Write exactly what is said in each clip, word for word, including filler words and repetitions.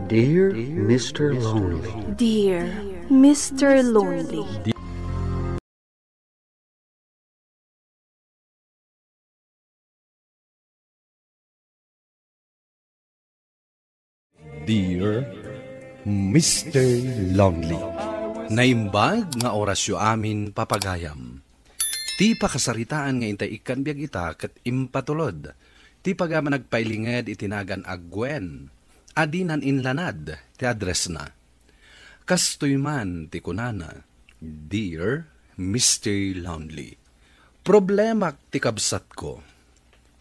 Dear Mister Lonely. Dear Mister Lonely. Dear Mister Lonely. Naimbag nga orasyo amin, papagayam. Ti pakasaritaan nga intay ikkan biag ita ket impatulod ti pagayam a nagpailinged iti nagan a Gwen a dinan inlanad ti addressna. Kastoy man ti kunana, "Dear Mister Lonely, problemak ti kabsatko.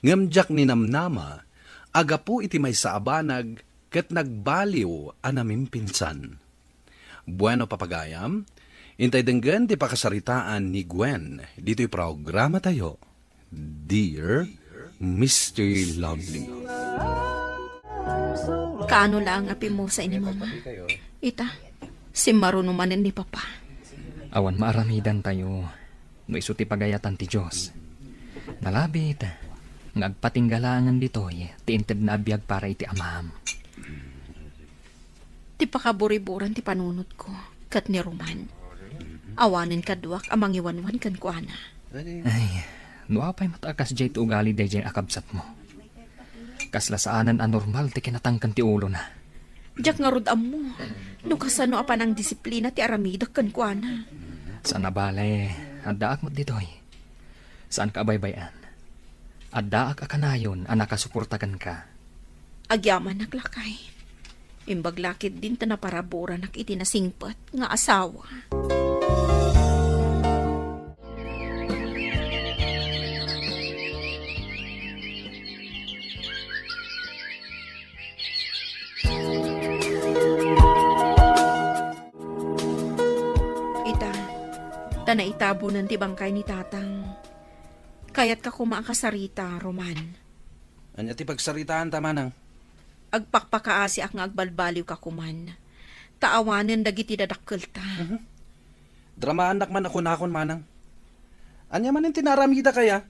Ngem diak ninamnama a gapu iti maysa a banag ket nagbaliw a namimpinsan." Bueno, papagayam, intay denggen ti pakasaritaan ni Gwen ditoy programatayo, Dear Mister Lonely. Kaano laeng a pimusa ni Mama? Ita, simmaruno manen ni Papa. Awan maaramidantayo no isu ti pagayatan ti Dios. Nalabit nga agpatingga laengen ditoy ti intedna a biag para iti amam. Ti pakaburiburan ti panunotko ket ni Roman. Awanen kaduak a mangiwanwan kenkuana. Ay, no apay met a kasdiay ti ugali daydiay a kabsatmo. Kasla saanen a normal ti kinatangken ti ulona. Diak ngarud ammo no kasano a panangdisiplina ti aramidek kenkuana. Saan a bale, addaak met ditoy. Saanka a baybay-an. Addaak a kanayon a nakasuporta kenka. Agyamanak, lakay. Imbag la ketdin ta naparaburanak iti nasingpet nga asawa. Ita, ta naitabonen ti bangkay ni Tatang. Kayatka koma a kasarita, Roman. Ania ti pagsaritaanta, Manang? Agpakpakaasiak nga agbalbaliwka koman, ta awanen dagiti dadakkelta. Mhm. Dramaannak man a kunakon, Manang. Ania manen ti naaramidakaya?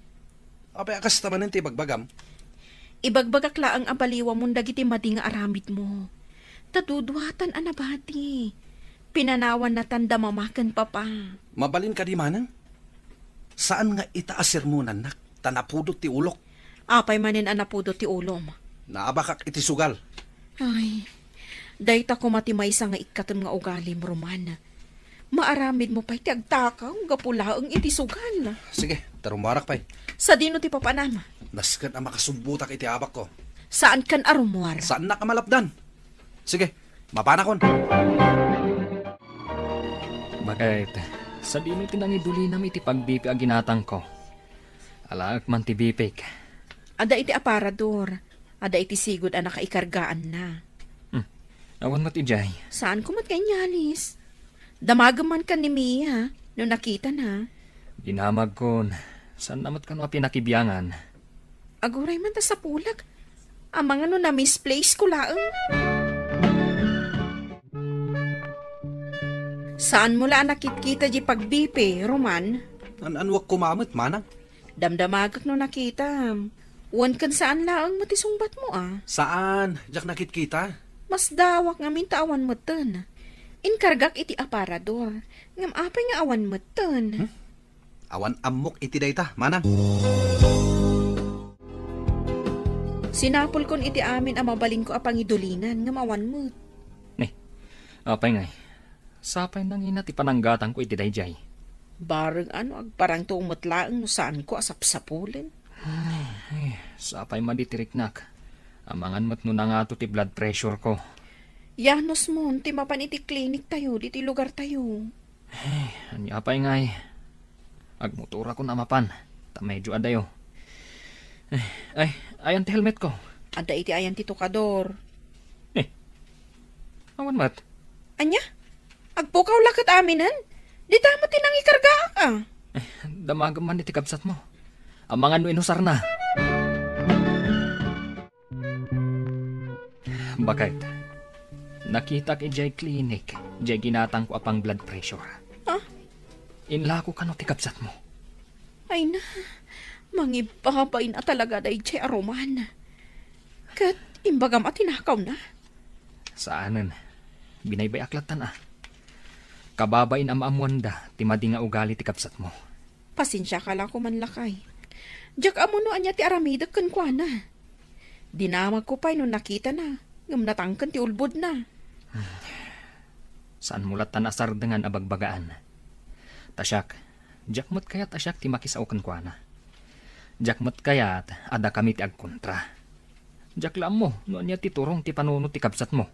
Apay a kasta manen ti ibagbagam? Ibagbagak laeng a baliwamon dagiti madi nga aramidmo. Ta duduatan a nabati. Pinanawannatan da Mama ken Papa. Mabalin kadi, Manang? Saan nga ita a sermonannak, ta napudot ti ulok. Apay manen a napudot ti ulom? Naabakak iti sugal. Ay, dayta koma ti maysa nga ikkatem nga ugalim, Roman. Maaramidmo pay ti agtakaw gapu laeng iti sugal. Sige, tarumbarak pay. Sadino ti papanam? Nasken a makasubbotak iti abakko. Saankan a rummuar. Saannak a malapdan. Sige, mapanakon. Baket, sadino ti nangidulinam iti pagbipi a ginatangko? Alaek man ti bipik. Adda iti aparador. Adda iti sigud a nakaikargaanna. Hmm. Awan met idiay. Saanko met nga inyalis? Damagem man ken ni Mia no nakitana. Dinamagkon. Saanna met kano a pinakibiangan? Aguray man ta sapulek. Amangan no na-misplace ko laeng. Saanmo la a nakitkita di pagbipi, Roman? An-anuak koma met, Manang? Damdamagek no nakitam. Wen ken saan laeng met ti sungbatmo, a? Saan, diak nakitkita. Masdaawak ngamin ta awan metten. Inkargak iti aparador, ngem apay nga awan metten? Hmm? Awan ammok iti dayta, Manang. Sinapulkon iti amin a mabalinko a pangidulinan, ngem awan met. Ni, apay ngay? Sapay nangina ti pananggatangko iti daydiay. Bareng ano, agparangto met laeng no saanko a sapsapulen. Ay, sapay madi ti riknak. Amangan met no nangato ti blood pressure ko. Yanos mon ti mapan iti clinic tayo, ditoy lugar tayo. Ay, ania pay ngay? Agmotorakon a mapan, ta medyo adayo. Ay, ay, ayan ti helmet ko. Adda iti ayan ti tukador. Eh, awan met. Ania? Agpukaw la ket aminen? Dita met ti nangikargaak, a. Eh, damagem man iti kabsatmo. Amangan no inusarna. Baket, nakitak idiay klinik, diay ginatangko a pang-blood pressure. Ah? Inlako kano ti kabsatmo? Ay na, mangibabain a talaga daydiay a Roman. Ket imbagam a tinakawna. Saanen. Binaybay-ak lattan a. Kababain a maammoanda ti madi nga ugali ti kabsatmo. Pasensiaka la koman, lakay. Diak ammo no ania ti aramidek kenkuana. Dinamagko pay no nakitana, ngem natangken ti ulbodna. Saanmo lattan a sardengan a bagbagaan. Ta siak, diak met kayat a siak ti makisao kenkuana. Diak met kayat a dakami ti agkontra. Diak la ammo no ania ti turong ti panunot ti kabsatmo.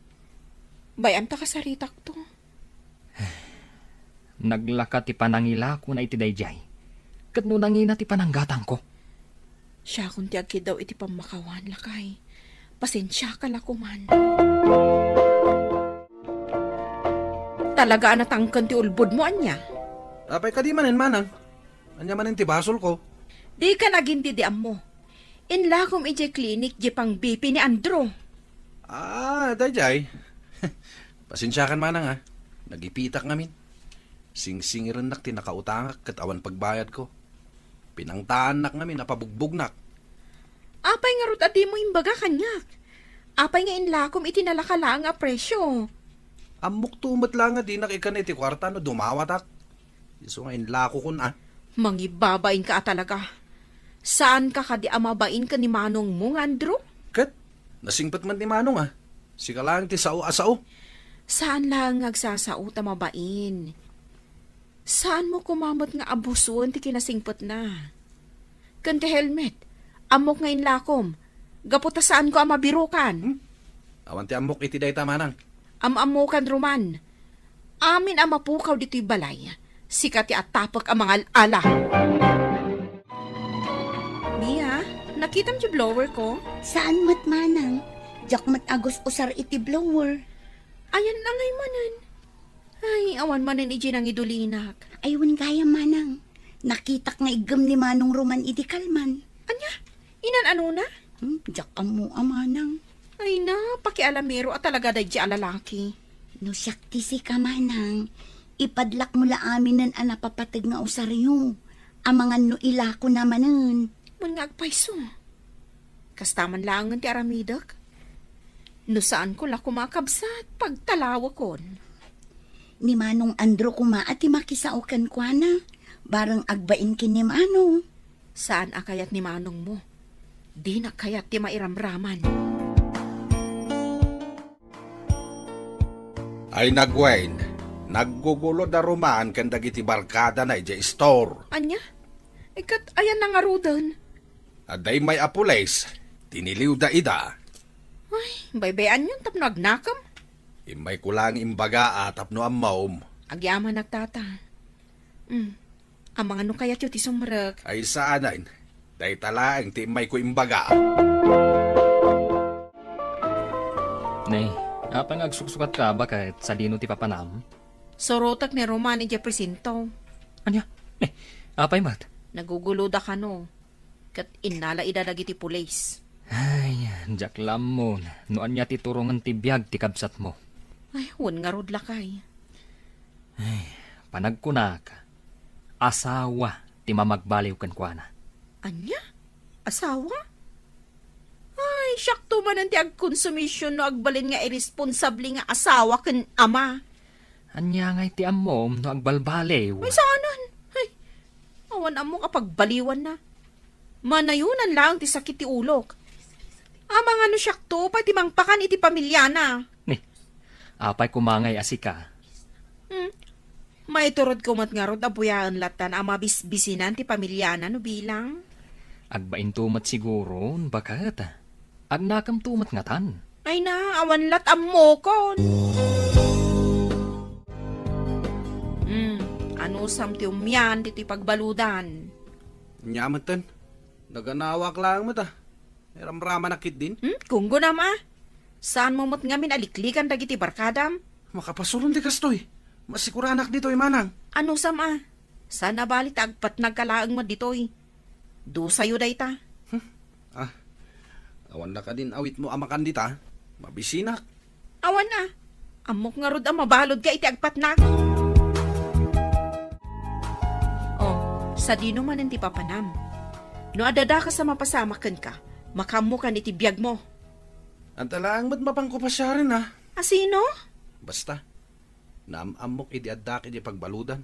Bay-am ta kasaritakto. Naglaka ti panangilakona iti daydiay. Ket no nangina ti pananggatangko. Siakon ti agkiddaw iti pammakawan, lakay. Pasensiaka la koman. Talaga a natangken ti ulbodmo, ania? Apay kadi manen, manang? Ania manen ti basolko? Dika nagin-ammo. Inlakom idiay klinik diay pang-B P ni Andrew. Ah, daydiay. Pasensiakan, manang, a. Nagipitak ngamin. Singsingirennak ti nakautangak ket awan pagbayadko. Pinangtaannak ngamin a pabugbognak. Apay ngarud a dimo imbaga kaniak? Apay nga inlakom iti nalaka laeng a presio? Ammok to met la nga dinak ikkan iti kuarta no dumawatak. Isu nga inlakokon a. Mangibabainka a talaga. Saanka kadi a mabain ken ni manongmo nga Andrew? Ket, nasingpet man ni manong a. Sika laeng ti sao a sao. Saan laeng nga agsasao ta mabain. Saanmo koma met nga abusoen ti kinasingpetna. Ken ti helmet, ammok nga inlakom, gapu ta saanko a mabirukan. Hmm? Awan ti ammok iti dayta, manang. Am-ammokan, Roman. Amin a mapukaw ditoy balay, sika ti atapek a mangal-ala. Mia, nakitam ti blower ko? Saan met, manang. Diak met agus-usar iti blower. Ayan na ngay manen. Ay, awan manen iti nangidulinak. Ay, wen gayam, manang. Nakitak nga iggem ni Manong Roman idi kalman. Ania? Inan-anona? Hmm, diak ammo a, manang. Ay na, pakialamero a talaga daydi a lalaki. No siak ti sika, manang, ipadlakmo la aminen a napapateg nga usaryo. Amangan no ilakona manen. Wen nga agpayso. Kasta man laengen ti aramidek. No saanko la koma a kabsat, pagtalawekon. Ni Manong Andrew koma a ti makisao kenkuana, bareng agbain ken ni Manong. Saan a kayat ni Manongmo? Dinak kayat ti mairamraman. Ay nagwen, naggugulo da Roman ken dagiti barkadana idiay store. Ania? Ikat ayan nangaruden? Adda immay a pulis, tiniliwda ida. Ay, baybay-anyon tapno agnakem. Immayko lang imbaga a tapno ammom. Agyamanak, tata. Hmm. Amangan no kayatyo ti sumrek. Ay, saanen. Dayta laeng ti immayko imbaga. Ne, apay nga agsuksukatka a baket sadino ti papanam? Surotek ni Roman idiay presinto. Ania? Ne, apay met? Naguguloda kano. Ket innala ida dagiti pulis. Ay, diak la ammo no ania ti turongen ti biag ti kabsatmo. Ay, wen ngarud, lakay. Ay, panagkunak, asawa ti mamagbaliw kenkuana. Ania? Asawa? Ay, siakto manen ti agkonsumision no agbalin nga irresponsable nga asawa ken ama. Ania ngay ti ammom no agbalbaliw? Ay, saanen. Ay, awan ammok a pagbaliwanna. Manayonan laeng ti sakit ti ulok. Amangan no siakto pay ti mangpakan iti pamiliana. Ni, apay koma ngay a sika? Hmm. Maiturodko met ngarud a buyaen lattan a mabisbisinan ti pamiliana no bilang. Agbainto met siguro, baket. Agnakemto met ngatan. Ay na, awan lat ammokon. Hmm, anusam ti umian ditoy pagbaludan? Nia metten, naganawak laeng met a. Ramramanak ketdin? Hmm, kunggonam a. Saanmo met ngamin a liklikan dagiti barkadam? Makapasuron ti kastoy. Masikuranak ditoy, manang. Anusam a. Saan a bali ta agpatnagka laeng met ditoy. Dusayo dayta. Hmm? Ah, awan na kadin awitmo a makan dita. Mabisinak. Awan a. Ammok ngarud a mabaludka iti agpatnak. Oh, sadino manen ti papanam? No adda dakes a mapasamak kenka, makaammokan iti biagmo. Adda laeng met mapanko pasiaren a. A sino? Basta, naam-ammok idi addak iti pagbaludan.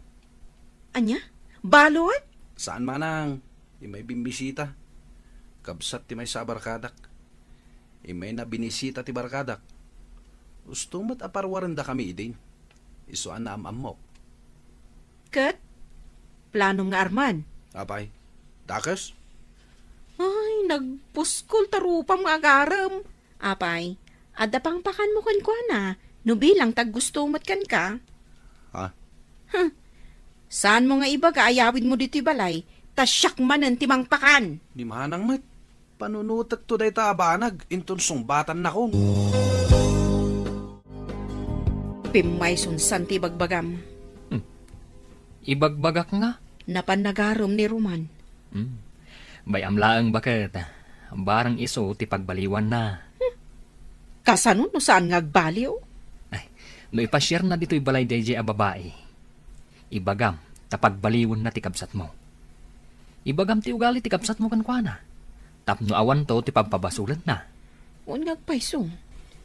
Ania? Balud? Saan manang, immay bimmisita. Kabsat ti maysa a barkadak. Immayna binisita ti barkadak. Husto met a parwarendakami idin. Isu a naam-ammok. Ket? Planom nga arman? Apay, dakes? Ay, nagpuskol ta rupam nga agarem. Apay, adda pangpakanmo kenkuana, no bilang ta aggusto met kenka. Ha? Huh. Saanmo nga ibaga a yawidmo ditoy balay, ta siak manen ti mangpakan. Ni manang met, panunotekto dayta a banag, inton sungbatannakon. Pimmaysunsan ti ibagbagam. Hmm. Ibagbagak nga? Napan nagarem ni Roman. Hmm. Bay-am laeng baket. Barang isu ti pagbaliwanna. Hmm. Kasano no saan nga agbaliw? Ay, no ipasiarna ditoy balay daydiay a babai, ibagam ta pagbaliwenna ti kabsatmo. Ibagam ti ugali ti kabsatmo kenkuana, tapno awanto ti pagpabasolenna. Wen nga agpayso.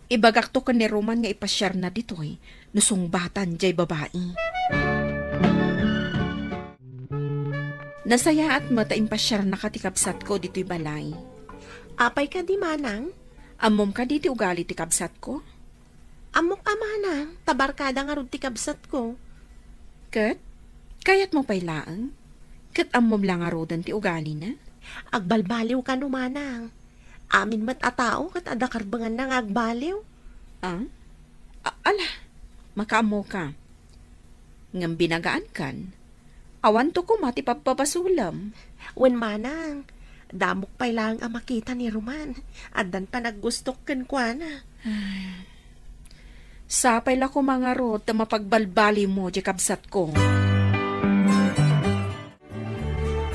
Ibagakto ken ni Roman nga ipasiarna ditoy no sungbatan jay babai. Nasayaat met ta impasiarnaka ti kabsatko ditoy balay. Apay kadi, manang? Ammom kadi ti ugali ti kabsatko? Ammok a manang, ta barkada ngarud ti kabsatko. Ket? Kayatmo pay laeng? Ket ammom la ngaruden ti ugalina? Agbalbaliw kano, manang. Amin met a tao ket adda karbenganna nga agbaliw. Ah? A-, ala, makaammoka. Ngem binagaankan, awanto koma ti pabpabasolem. Wen manang, damok pay laeng a makita ni Roman. Addan panaggustok kenkuana. Ay, sapay la koma ngarud ta mapagbalbaliwmo diay kabsatko.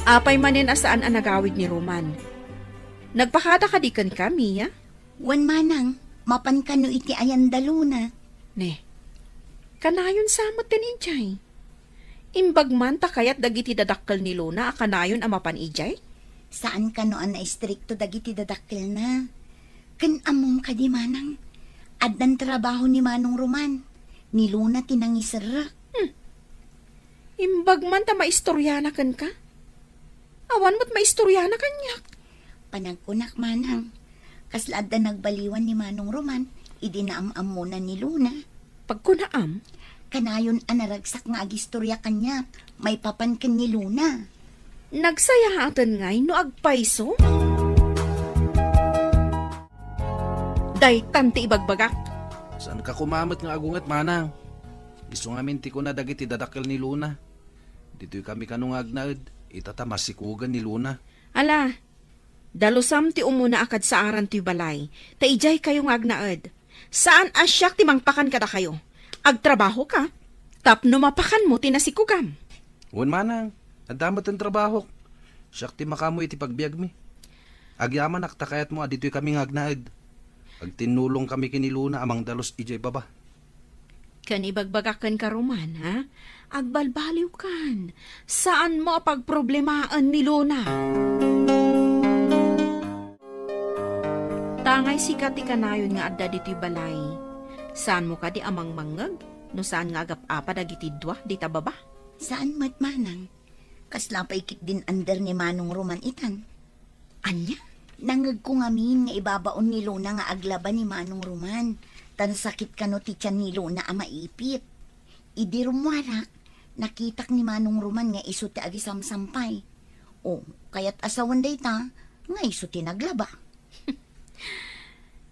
Apay manen a saan a nagawid ni Roman? Nagpakada kadi kenka, Mia? Wen manang, mapan kano iti ayan da Luna. Ne, kanayon sa met ken idiay. Imbag man ta kayat dagiti dadakkel ni Luna a kanayon a mapan idiay? Saan kano a naistrikto dagiti dadakkelna. Ken ammom kadi manang, addan trabaho ni Manong Roman. Ni Luna ti nangiserrek. Hmm. Imbag man ta maistoriana kenka. Awan met maistoriana kaniak. Panagkunak manang, kasla adda nagbaliwan ni Manong Roman idi naam-ammona ni Luna. Pagkunaam? Kanayon a naragsak nga agistoria kaniak, maipapan ken ni Luna. Nagsayaaten ngay no agpayso? Daytan ti ibagbagak. Saanka koma met nga agunget, manang. Isu ngamin ti kuna dagiti dadakkel ni Luna. Ditoy kami kano nga agnaed, ita ta masikugen ni Luna. Ala, dalusam ti umuna a kadsaaran toy balay, ta idiay kayo nga agnaed. Saan a siak ti mangpakan kadakayo. Agtrabahoka, tapno mapakanmo ti nasikugam. Wen manang, adda met ti trabahok. Siak ti makaammo iti pagbiagmi. Agyamanak ta kayatmo a ditoy kami nga agnaed. Agtinnulong kami ken ni Luna a mangdalus idiay baba. Ken ibagbagak kenka, Roman, ha? Agbalbaliwkan. Saanmo a pagproblemaen ni Luna. Tangay sika ti kanayon nga adda ditoy balay. Saanmo kadi a mangmangngeg no saan nga agap-apa dagiti dua dita baba? Saan met manang. Kasla pay ketdin under ni Manong Roman itan. Ania? Nangngegko ngamin nga ibabaon ni Luna nga aglaba ni Manong Roman, ta nasakit kano ti tian ni Luna a maipit. Idi rummuarak, nakitak ni Manong Roman nga isu ti agisamsampay. O, kayat a sawen dayta, nga isu ti naglaba.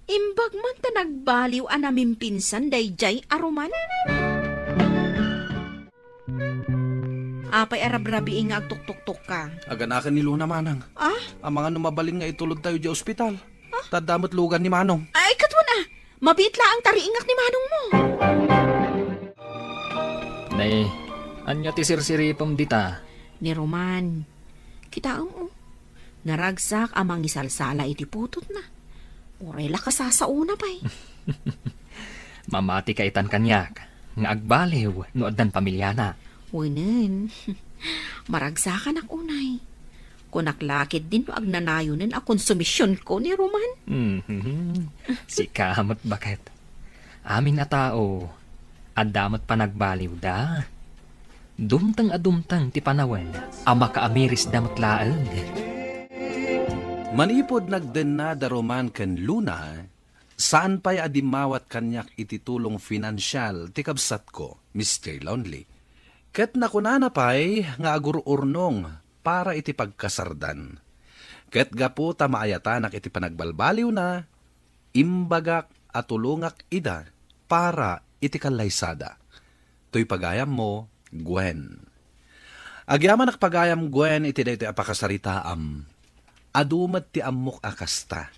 Imbag man ta nagbaliw a namimpinsan daydiay a Roman. Apay a rabrabii nga agtuktuktokka? Aganaken ni Luna, manang. Ah? Amangan no mabalin nga itulodtayo idiay ospital. Ah? Ta adda met lugan ni Manong. Ay, ket wen a, mabiit laeng ta riingak ni Manongmo. Nay, ania ti sirsiripem dita? Ni Roman. Kitaem, o. Naragsak a mangisalsala iti putotna. Uray la kasasaona pay. Mamatika itan kaniak nga agbaliw no addan pamiliana. Wenen. Maragsakanak unay. Kunak la ketdin no agnanayonen a konsumisionko ni Roman. Mhm. Sika met baket. amin a tao, adda met panagbaliwda. Dumteng a dumteng ti panawen a makaamirisda met laeng. Manipud nagdenna da Roman ken Luna, saan pay a dimmawat kaniak iti tulong finansial ti kabsatko, Mister Lonely. Ket nakunana pay nga agur-urnong para iti pagkasardan. Ket gapu ta maayatanak iti panagbalbaliwna, imbagak a tulongak ida para iti kallaysada. Toy pagayammo, Gwen. Agyamanak pagayam, Gwen, iti daytoy a pakasaritaam. Adu met ti ammok a kasta.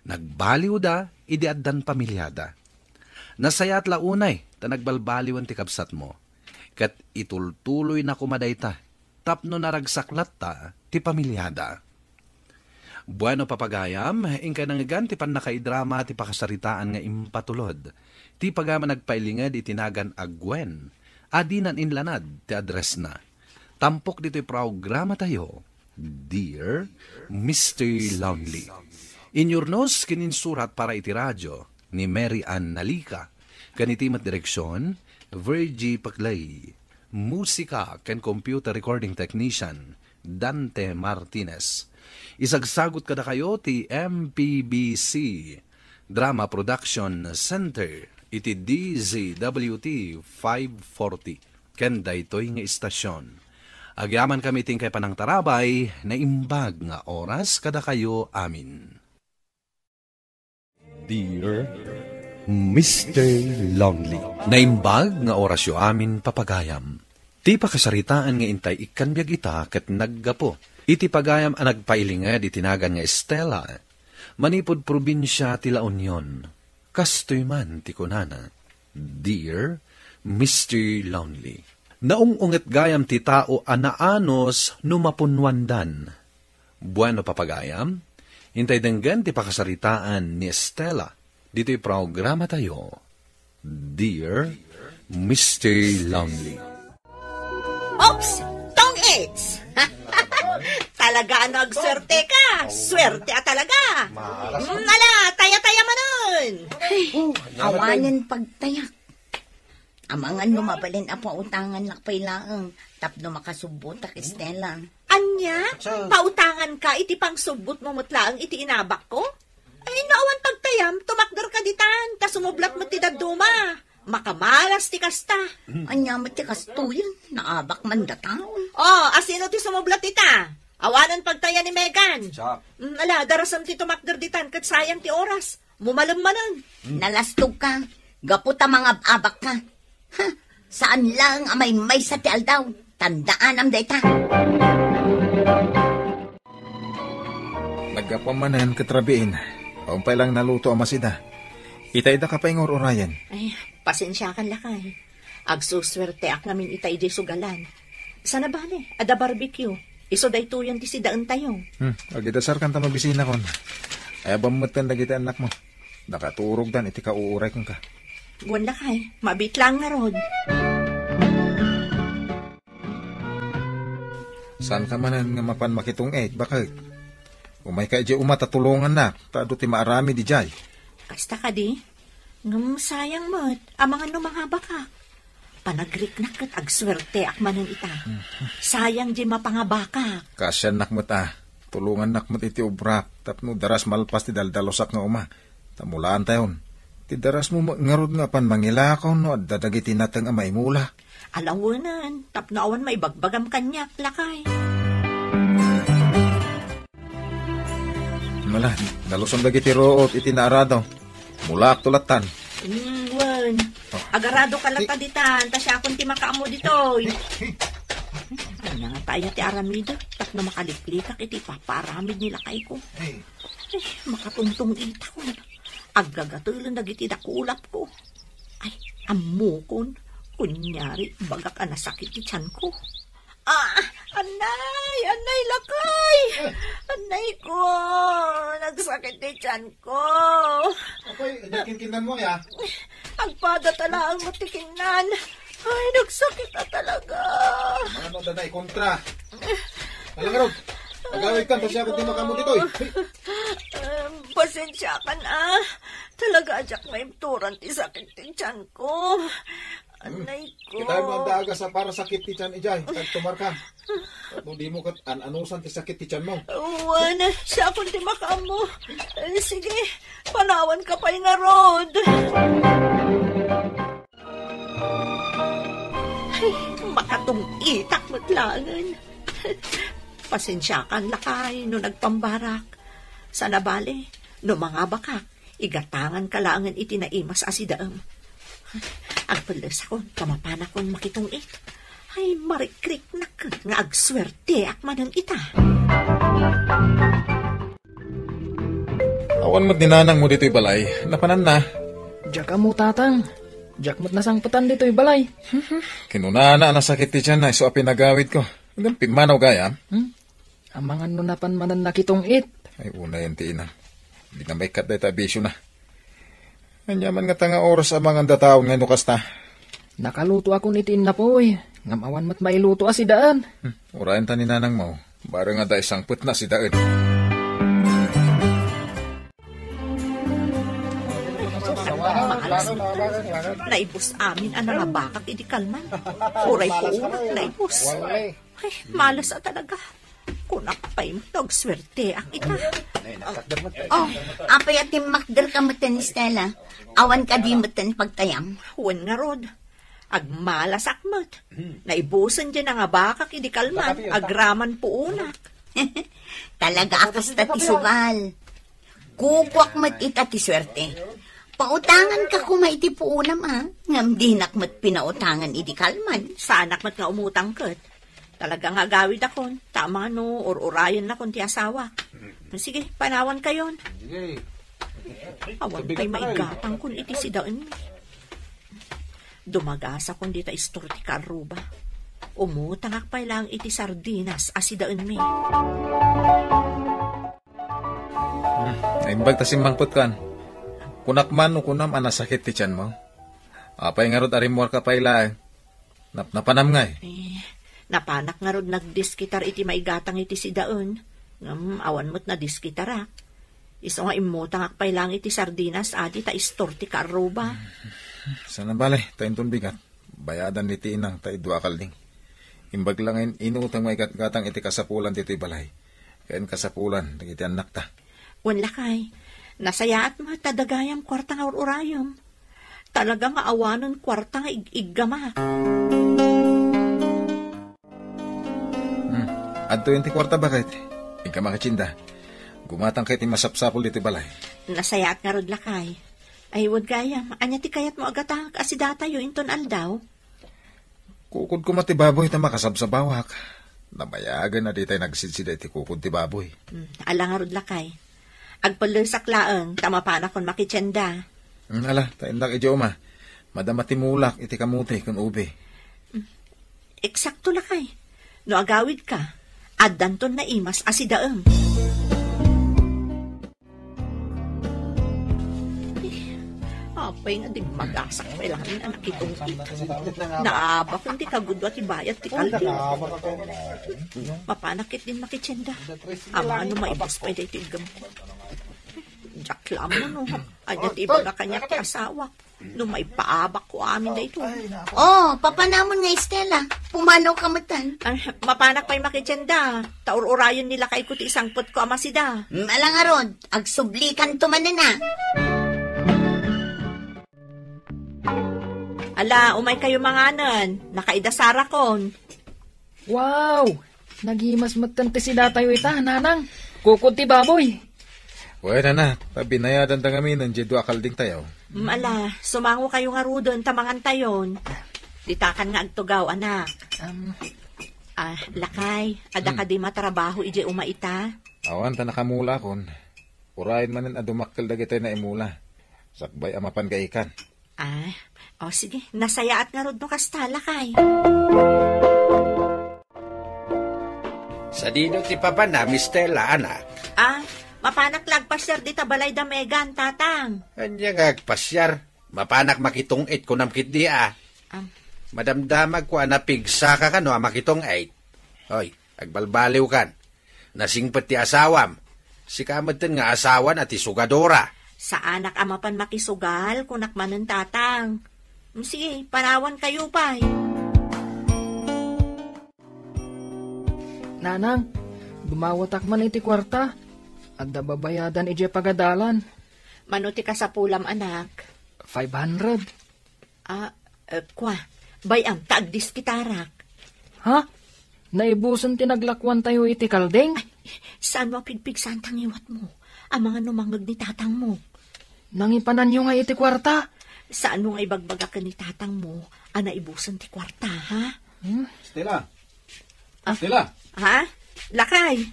Nagbaliwda idi addan pamiliada. Nasayaat la unay ta nagbalbaliwen ti kabsatmo. Ket itultuloyna koma dayta tapno naragsak latta ti pamiliada. Bueno, papagayam, inkay nangngegan ti pannakaidrama ti pakasaritaan nga impatulod. Ti pagayam a nagpailinged iti nagan a Gwen, a dinan inlanad ti addressna. Tampok ditoy programatayo, Dear Mister Lonely. Inyurnos ken insurat para iti radio ni Mary Ann Nalica, ken iti met direksion, Virgie Paclay. Musika ken computer recording technician, Dante Martinez. Isagsagut kadakayo ti M P B C Drama Production Center iti D Z W T five forty ken daytoy nga istasyon. Agyamankami ti inkay panangtarabay, naimbag nga oras kadakayo amin. Dear Mister Lonely. Naimbag nga orasyo amin, papagayam. Ti pakasaritaan nga intay ikkan biag ita ket naggapu iti pagayam a nagpailinged iti nagan nga Estela, manipud probinsia ti La Union. Kastoy man ti kunana, Dear Mister Lonely. Naung-unget gayam ti tao a naanus no mapunnuandan. Bueno, papagayam, intay denggen ti pakasaritaan ni Estela ditoy programatayo, Dear Mister Lonely. Oops! Tong its! Talaga ano agswerte ka? Swerte a talaga! Mm, ala, taya-taya manen! Ay, awanen pagtayak. Amangan no mabalin a pautangannak pay laeng tapno makasubbotak, Estela. Ania? Pautanganka iti pangsubbotmo met laeng iti inabakko? Ay, no awan pagtayam, tumakderka ditan, ta sumublat met ti dadduma. Makamalas ti kasta. Ania met ti kastoyen? Naabak man dataon. Oh, asino ti sumublat ita? Awanen pagtaya ni Megan. Siak. Mm, ala, darasem ti tumakder ditan ket sayang ti oras. Mumalem manen. Nalastogka, gapu ta mangab-abakka. Ha, saan laeng a maymaysa ti aldaw. Tandaanam dayta. Naggapuam manen ket rabiin. Awan pay lang naluto a masida. Itay daka pay nga ur-urayen. Ay, pasensiakan lakay. Agsusuerteak ngamin ita idiay sugalan. Sana bale, adda barbecue. Isu daytoyen ti sidaentayo. Hmm, agidasarkan ta mabisinakon. Ayabam metten dagiti annakmo. Nakaturogdan iti kauuray kenka. Wen lakay, mabiit laeng ngarud. Saanka manen nga mapan makitung-it, baket? Umayka idiay uma ta tulongannak, ta adu ti maaramid idiay. Kasta kadi? Ngem sayang met, amangan no mangabakak. Panagriknak ket agsuerteak manen ita. Sayang diay mapangabakak. Kaasiannak met a, tulongannak met iti obrak tapno daras malpas ti daldalusak nga uma. Ta mulaantayon. Ti darasmo met ngarud nga apan mangilakaw no adda dagiti nateng a maimula. Ala wen, tapno awan maibagbagam kaniak, lakay. Mala, dalusom dagiti ruot iti naarado. Mulaakto lattan. Mm, wen. Oh. Agaradoka latta ditan, ta siakon ti makaammo ditoy. Ania ngata aya ti aramidek tapno makaliklikak iti ipapaaramid ni lakayko? Ay, makatungtong-itakon. Aggagatelen dagiti dakulapko. Ay, ammokon. Kunyari, bagak a nasakit ti tianko. Ah, anay, anay, lakay! Anay ko, nagsakit ti tianko. Apay, kinkinnan mo, ya? Agpada ta laeng met ti kinnan. Ay, nagsakit a talaga. Ano, danay, kontra. Alam nga, Rod, agawid ka, kasi ako di makamu dito, eh. Em, pasensiakan, ah. Talaga, Diak maibturan ti sakit ti tianko. Hmm. Anay ko. Kita mo ang daga sa para sakit ti tiyan, ijay. Tagtumar ka. Tapno dimo ket an-anusan ti sakit ti tiyan mo. Wen, siakon ti makaammo. Eh, sige, panawan ka pay ngarud. Ay, makatung-itak met laengen. Pasensiakan lakay no nagpambarak. Sana bale, no mangabakak, igatangan ka laengen iti naimas a sidaem. Agpellesakon, ta mapanakon makitung-it. Ay, marikriknak nga agsuerteak manen ita. Awan met ni nanang mo ditoy balay. Napananna. Diak ammo, tatang. Diak met nasangpetan ditoy balay. Kinunana a nasakit ti tiyanna isu a pinagawidko. Ngem pimmanaw gayam. Hmm? Amangan no napan manen nakitung-it. Ay, unayen ti ina. Di na maikkat dayta a bisiona. Ania man ngata nga oras a manganda taon nga no kasta? Nakalutoakon iti innapoy. Ngem awan met mailuto a sidaen. Hmm, urayen ta ni nanang mo. Bareng adda isangpetna a sidaen. Malas. Naibus amin a nangabakak idi kalman. Uray puunak, naibus. Ay, malas a talaga. Kunak pay no agsuerteak ita. Oh, apay a timmakderka metten, Stella? Awan kadi metten pagtayam? Wen ngarud. Agmalasak met. Naibusen diay nangabakak idi kalman, agraman puunak. Talaga a kasta ti sugal. Kukuak met ita ti suerte. Pautangan ka koma iti puonam, a? Ngem dinak met pinautangan idi kalman. Saanak met nga umutang ket. Talaga nga agawidakon, ta mano, ur-urayennakon ti asawak. Sige, panawan kayon. Sige. Awan pay maigatangkon iti sidaen. Dumagasakon dita istor ti karruba. Umutangak pay laeng iti sardinas a sidaenmi. Hmm, naimbag ta simmangpetkan. Kunak man no kunam a nasakit ti tiyanmo? Apay ngarud a rimmuarka pay laeng? Napnapanam ngay? Eh, napanak ngarud nagdiskitar iti maigatang iti sidaen. Ngem awan met nadiskitarak. Isu nga immutangak pay laeng iti sardinas a dita istor ti karruba. Sana bale, ta inton bigat. Bayadan ni ti inang ta idua a kalding. Imbag la nga in-, inutang maigatgatang iti kasapulan ditoy balay. Ken kasapulan dagiti annakta. Wen lakay, nasayaat met ta dagayam kuarta nga ur-urayem. Talaga nga awanen kuarta nga ig-iggamak. Hmm. Adtoyen ti kuarta, baket. Iggamak a tienda. Gumatangka iti masapsapul ditoy balay. Nasayaat ngarud lakay. Ay, wen gayam, ania ti kayatmo a gatangek a sidatayo inton aldaw? Kukod koma ti baboy ta makasabsabawak. Nabayagen a ditay nagsidsida iti kukod ti baboy. Hmm, ala ngarud lakay. Agpellesak laeng ta mapanakon makitienda. Hmm, ala, ta innak idiay uma. Madama ti mulak iti kamote ken ube. Hmm, eksakto lakay. No agawidka, addanton naimas a sidaem. Apay nga dimmagasak pay laeng a nakitungkit. Naabakon ti kagudua ti bayad ti kalding. Mapanak ketdin makitienda. Amangan no maibus pay daytoy iggamko. Diak la ammo no ania ti ibaga kaniak ti asawak. No maipaabakko amin daytoy. Oh, papanamon nga Estela. Pumanawka metten. Ay, mapanak pay makitienda. Ta ur-urayen ni lakayko ti isangpetko a masida. Mm, ala ngarud, agsublikanto manen a. Ala, umaykayo manganen. Nakaidasarakon. Wow! Nagimas metten ti sidatayo ita, nanang. Kukod ti baboy. Wen, anak, ta binayadanta ngaminen diay dua a kaldingtayo. Mm, ala, sumangokayo ngaruden ta mangantayon. Ditakan nga agtugaw, anak. Am. Ah, lakay, adda Hmm. kadi matrabaho idiay uma ita? Awan, ta nakamulakon. Urayen manen a dumakkel dagitay naimula. Sakbay a mapan gaikan. Ah, o sige, nasayaat ngarud no kasta, lakay. Sadino ti papanam, Estela, anak? Ah, mapanak la agpasiar dita balay da Megan, tatang. Ania nga agpasiar? Mapanak makitung-it kunam ketdi a. Am. Madamdamagko a napigsaka kano a makitung-it. Hoy, agbalbaliwkan. Nasingpet ti asawam. Sika metten nga asawan a ti sugadora. Saanak a mapan makisugal, kunak manen, Tatang. Sige, panawankayo pay. Nanang, dumawatak man iti kuarta. Adda babayadan idiay pagadalan. Mano ti kasapulam, anak? Five hundred. Ah, eh, kua, bay-am ta agdiskitarak. Ha? Naibusen ti naglakuantayo iti kalding? Ay, saan mo a pigpigsaanta ngiwatmo? Amangan no mangngeg ni tatangmo. Nangipananyo nga iti kuarta? Saan mo nga ibagbaga ken ni tatangmo a naibusen ti kuarta, ha? Hmm? Stella. Ah. Stella. Ha? Lakay.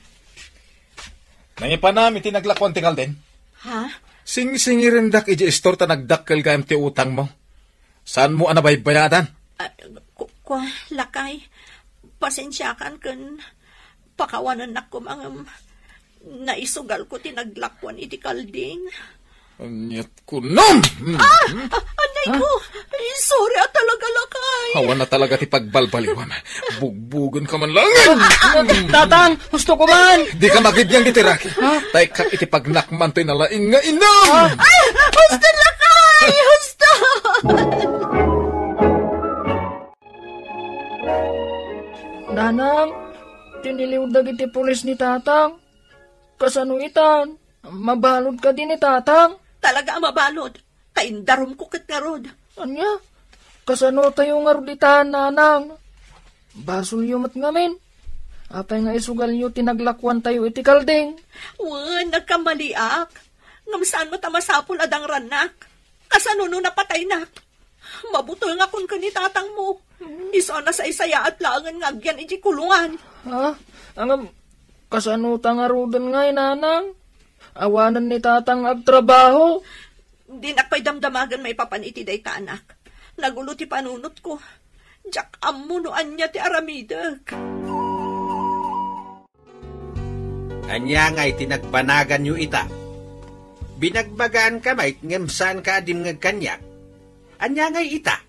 Nangipanam iti naglakuan ti kalding? Ha? Singsingirendak iti istor ta nagdakkel gayam ti utangmo. Saan mo a nabaybayadan? Ah, ku-, kua, lakay. Pasensiakan ken pakawanennak koma ngem naisugalko ti naglakuan iti kalding. Aniat kunam! Ah! Ah, anay ko! Ay, sorry a talaga, lakay. Awan na talaga ti pagbalbaliwan. Bugbugen ka man lang. Ah, Tatang, husto ko man. Di ka magibyang iti raki. Ha? Tay ka iti pagnakman toy nalaing nga inam. Ah. Ay, husto, lakay! Husto! Nanang, tiniliw dagiti pulis ni Tatang. Kasano itan? Mabalud kadi ni Tatang? Talaga a mabalud. Kaindarumko ket ngarud. Ania? Kasano tayo ngarud itan, Nanang? Basolyo met ngamin. Apay nga isugalyo ti naglakuan tayo iti kalding? Wen, nagkamaliak. Ngem saan met a masapul a dangrannak. Kasano no napataynak? Mabutol nga kun ken ni tatangmo. Isu a nasaysayaat laengen nga agyan iti kulungan. Ha? Ngem, kasano ta ngaruden ngay, Nanang? Awanen ni Tatang agtrabaho. Dinak pay damdamagen maipapan iti dayta, anak. Nagulo ti panunotko. Diak ammo no ania ti aramidek. Ania ngay ti nagbanaganyo ita? Binagbagaanka met ngem saanka a dimngeg kaniak. Ania ngay ita?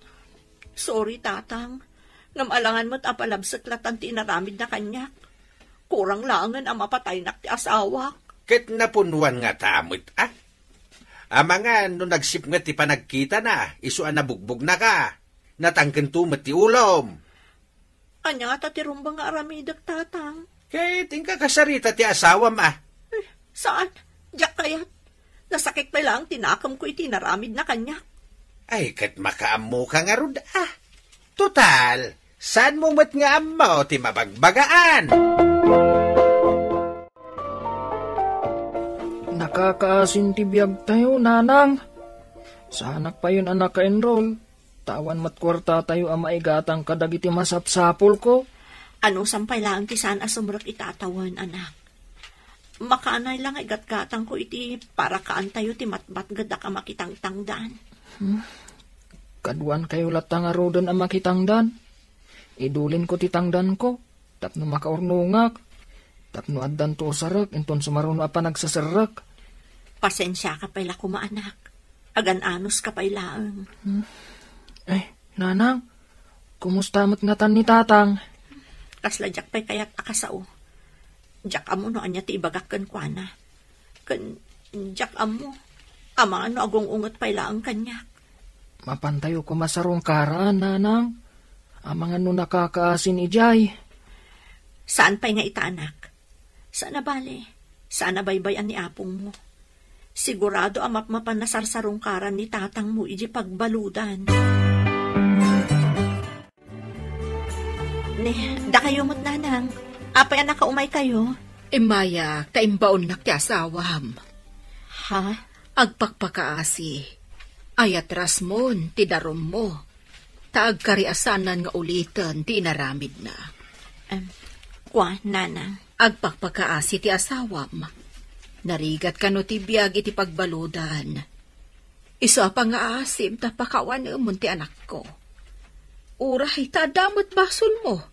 Sorry, Tatang. Ngem alangan met a palabsek latan ti inaramidna kaniak. Kurang laengen a mapataynak ti asawak. Ket napunnuan ngata met, a? Amangan no nagsipnget ti panagkitana, isu a nabugbognaka. Natanggento met ti ulom. Ania ngata ti rumbeng nga aramidek, Tatang? Ket inka kasarita ti asawam, a? Eh, saan? Diak kayat. Nasakit pay laeng ti nakemko iti inaramidna kaniak. Ay, ket makaammoka ngarud, a. Total, saanmo met nga ammo ti mabagbagaan? Nakakaasin ti biagtayo, Nanang. Saanak payen a naka-enroll. Ta awan met kuartatayo a maigatang kadagiti masapsapulko. Anusam pay laeng ti saan a sumrek ita a tawen, anak. Makaanay la nga igatgatangko iti parakaantayo ti matmatgedak a makitangtangdan. Hmm. Kaduankayo latta ngaruden a makitangdan. Idulinko ti tangdanko. Tapno makaurnongak, tapno addanto usarek inton sumaruno a panagseserrek. Pasensiaka pay la koma, anak. Agan-anuska pay laeng. Hmm. Ay, Nanang, kumusta met ngatan ni Tatang? Kasla diak pay kayat a kasao. Diak ammo no ania ti ibagak kenkuana. Ken diak ammo, amangan no agung-unget pay laeng kaniak. Mapantayo koma sarungkaran, Nanang. Amangan no nakakaasin idiay. Saan pay nga ita, anak? Saan a bale, saan a baybay-an ni apongmo. Sigurado a mapmapan nasarsarungkaran ni tatangmo idiay pagbaludan. Ne, dakayo met, Nanang. Apay a nakaumaykayo? Immayak ta imbaonnak ti asawam. Ha? Agpakpakaasi. Ayatrasmon ti darummo. Ta agkariasanan nga uliten ti inaramidna. Em, kua, Nanang. Agpakpakaasi ti asawam. Narigat kano ti biag iti pagbaludan. Isu a pangaasim ta pakawanemon ti anakko. Uray ta adda met basolmo.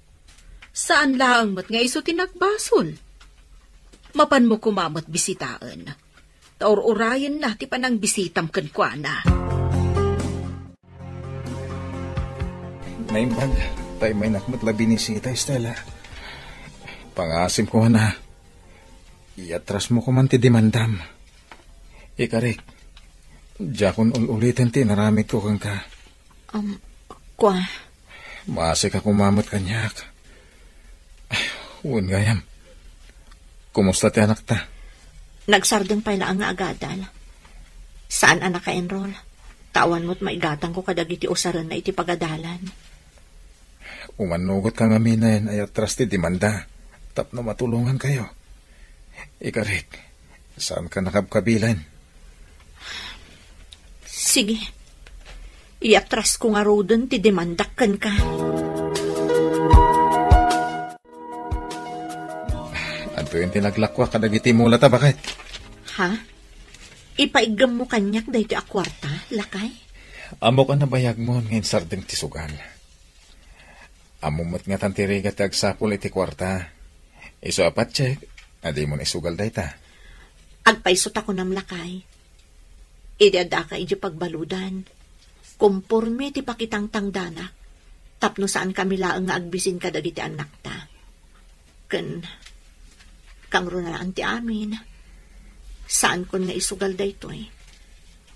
Saan laeng met nga isu ti nagbasol. Mapanmo koma met bisitaen. Ta ur-urayenna ti panangbisitam kenkuana. Naimbag, ta immaynak met la binisita, Estela. Pangaasim koma, iyatrasmo koman ti demandam. Ikarik, Diakon ul-uliten ti inaramidko kenka. Um, kua. Maasika koma met kaniak. Ay, wen gayam. Kumusta ti anakta? Nagsardeng pay laeng nga agadal. Saan a naka-enroll. Ta awan met maigatangko kadagiti usarenna iti pagadalan. Umannugotka ngamin a iatras ti demanda tapno matulongankayo. Ikarik, saanka nakabkabilan. Sige. Iatrasko ngaruden ti demandak kenka. Adtoyen ti naglakua kadagiti mulata, baket. Ha? Ipaiggemmo kaniak daytoy a kuarta, lakay? Ammok a nabayagmon nga insardeng ti sugal. Ammom met ngatan ti rigat ti agsapul iti kuarta. Isu a patsek, a dimon isugal dayta. Agpayso ta kunam, lakay. Idi addaka idiay pagbaludan, komporme ti pakitangtangdanak, tapno saankami laeng nga agbisin kadagiti annakta. Ken kangrunaan ti amin, saankon nga isugal daytoy.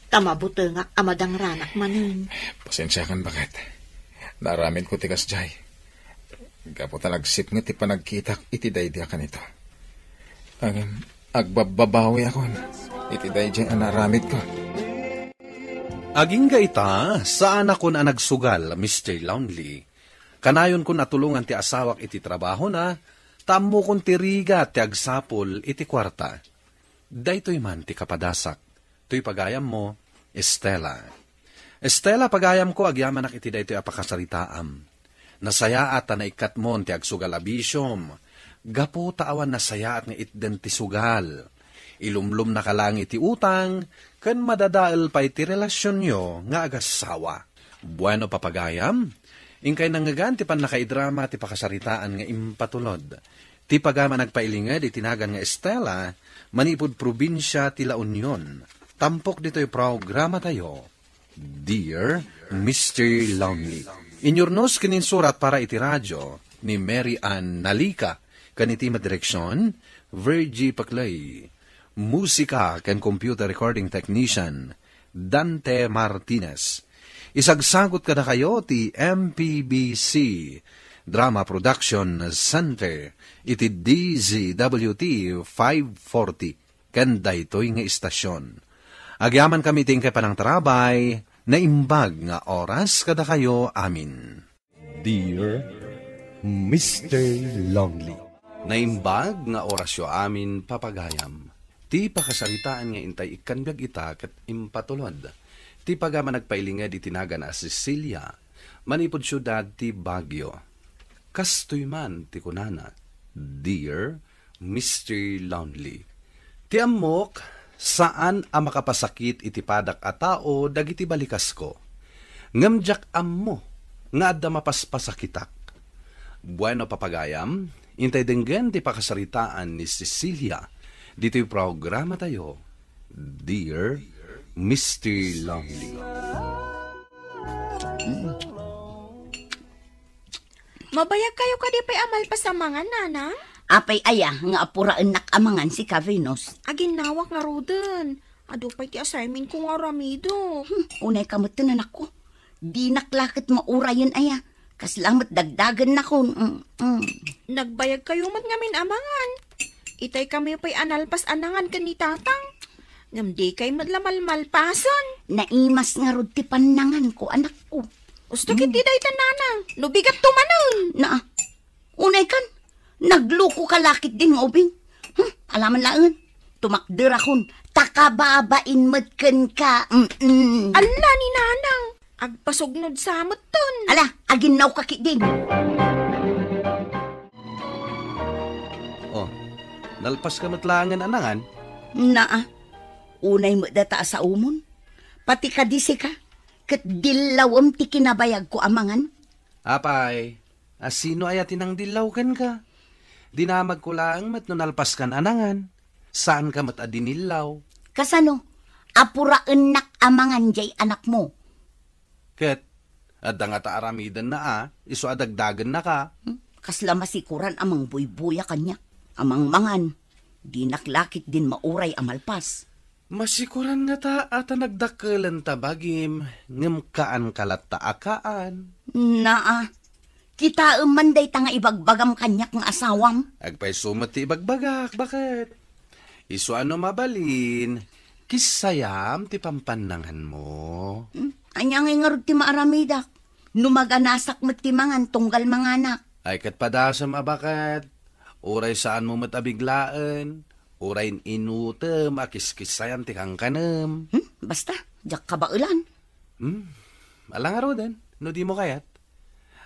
Ta mabutengak a madangranak manen. Pasensiakan, baket. Naaramidko ti kasdiay. Gapu ta nagsipnget ti panagkitak iti daydi a kanito. Ngem agbabbabawiakon iti daydiay a naaramidko. Agingga ita, saanakon a nagsugal, Mister Lonely. Kanayonkon a tulongan ti asawak iti trabahona, ta ammokon ti rigat ti agsapul iti kuarta. Daytoy man ti kapadasak. Toy pagayammo, Estela. Estela, pagayamko, agyamanak iti daytoy a pakasaritaam. Nasayaat ta naikkatmon ti agsugal a bisiom, gapu ta awan nasayaat nga itden ti sugal. Ilumlomnaka laeng iti utang, ken madadael pay ti relasionyo nga agassawa. Bueno, papagayam, inkay nangngegan ti pannakaidrama ti pakasaritaan nga impatulod. Ti pagayam a nagpailinged iti nagan nga Estela, manipud probinsia ti La Union. Tampok ditoy programatayo, Dear Mister Lonely. Inyurnos ken insurat para iti radio ni Mary Ann Nalica, ken iti madireksion, Virgie Paclay. Musika ken computer recording technician, Dante Martinez. Isagsagut kadakayo ti M P B C Drama Production Center iti D Z W T five forty ken daytoy nga istasyon. Agyamankami iti inkay panangtarabay, naimbag nga oras kadakayo amin. Dear Mister Lonely. Naimbag nga orasyo amin, papagayam. Ti pakasaritaan nga intay ikkan biag ita ket impatulod. Ti pagayam a nagpailinged iti nagan a Cecilia, manipud siudad ti Baguio. Kastoy man ti kunana, Dear Mister Lonely. Ti ammok, saan a makapasakit iti padak a tao dagiti balikasko. Ngem diak ammo nga adda mapaspasakitak. Bueno, papagayam, intay denggen ti pakasaritaan ni Cecilia ditoy programatayo, Dear Mister Lonely. Mabayag kayo kadi pay a malpas a mangan, nanang? Apay aya nga apuraennak a mangan sika, Venus? Aginnawak ngaruden. Adu pay ti assignment ko nga aramidek. Hmm, unay ka met, anakko. Dinak la ket maurayen aya. Kasla met dagdagennakon. Mm, mm. Nagbayag kayo met ngamin a mangan. Itay kami pay a nalpas a nangan ken ni Tatang. Ngem di kay met la malmalpasen. Naimas ngarud ti pannanganko, anakko. Usto ket di dayta, nanang, no bigatto manen. Na, unay kan, nagluko ka lakit din nga ubing. Hmm, alaman laengen, tumakderakon, ta kababain met kenka. Mm-mm. Alla ni nanang, agpasugnod sa metten. Ala, aginnaw ka ketdin. Oh, nalpas ka met laengen a nangan? Naa, unay met data a saomon. Pati kadi sika, ket dillawem ti kinabayagko a mangan. Apay, a sino aya ti nangdillaw kenka? Dinamagko laeng met no nalpaskan a nangan. Saanka met a dinillaw. Kasano? Apuraennak a mangan jay anakmo. Ket, adda ngata aramidenna a, isu a dagdagennaka. Hmm? Kasla masikoran a mangbuybuya kaniak. A mangmangan, dinak lakit din mauray a malpas. Masikuran ngata a ta nagdakkelenta bagim, ngem kaanka latta a kaan. Naa, kitaem man dayta nga ibagbagam kaniak nga asawam. Agpayso met ti ibagbagak, baket? Isu a no mabalin, kissayam ti pampannanganmo. Hmm? Ania ngay ngarud ti maaramidak? No maganasak met ti mangan tunggal manganak. Ay, ket padasem a baket. Uray saanmo met a biglaen, uray inutem a kiskissayan ti kankanem. Hmm? Basta, diak kabaelan. Hmm? Ala ngaruden, no dimo kayat.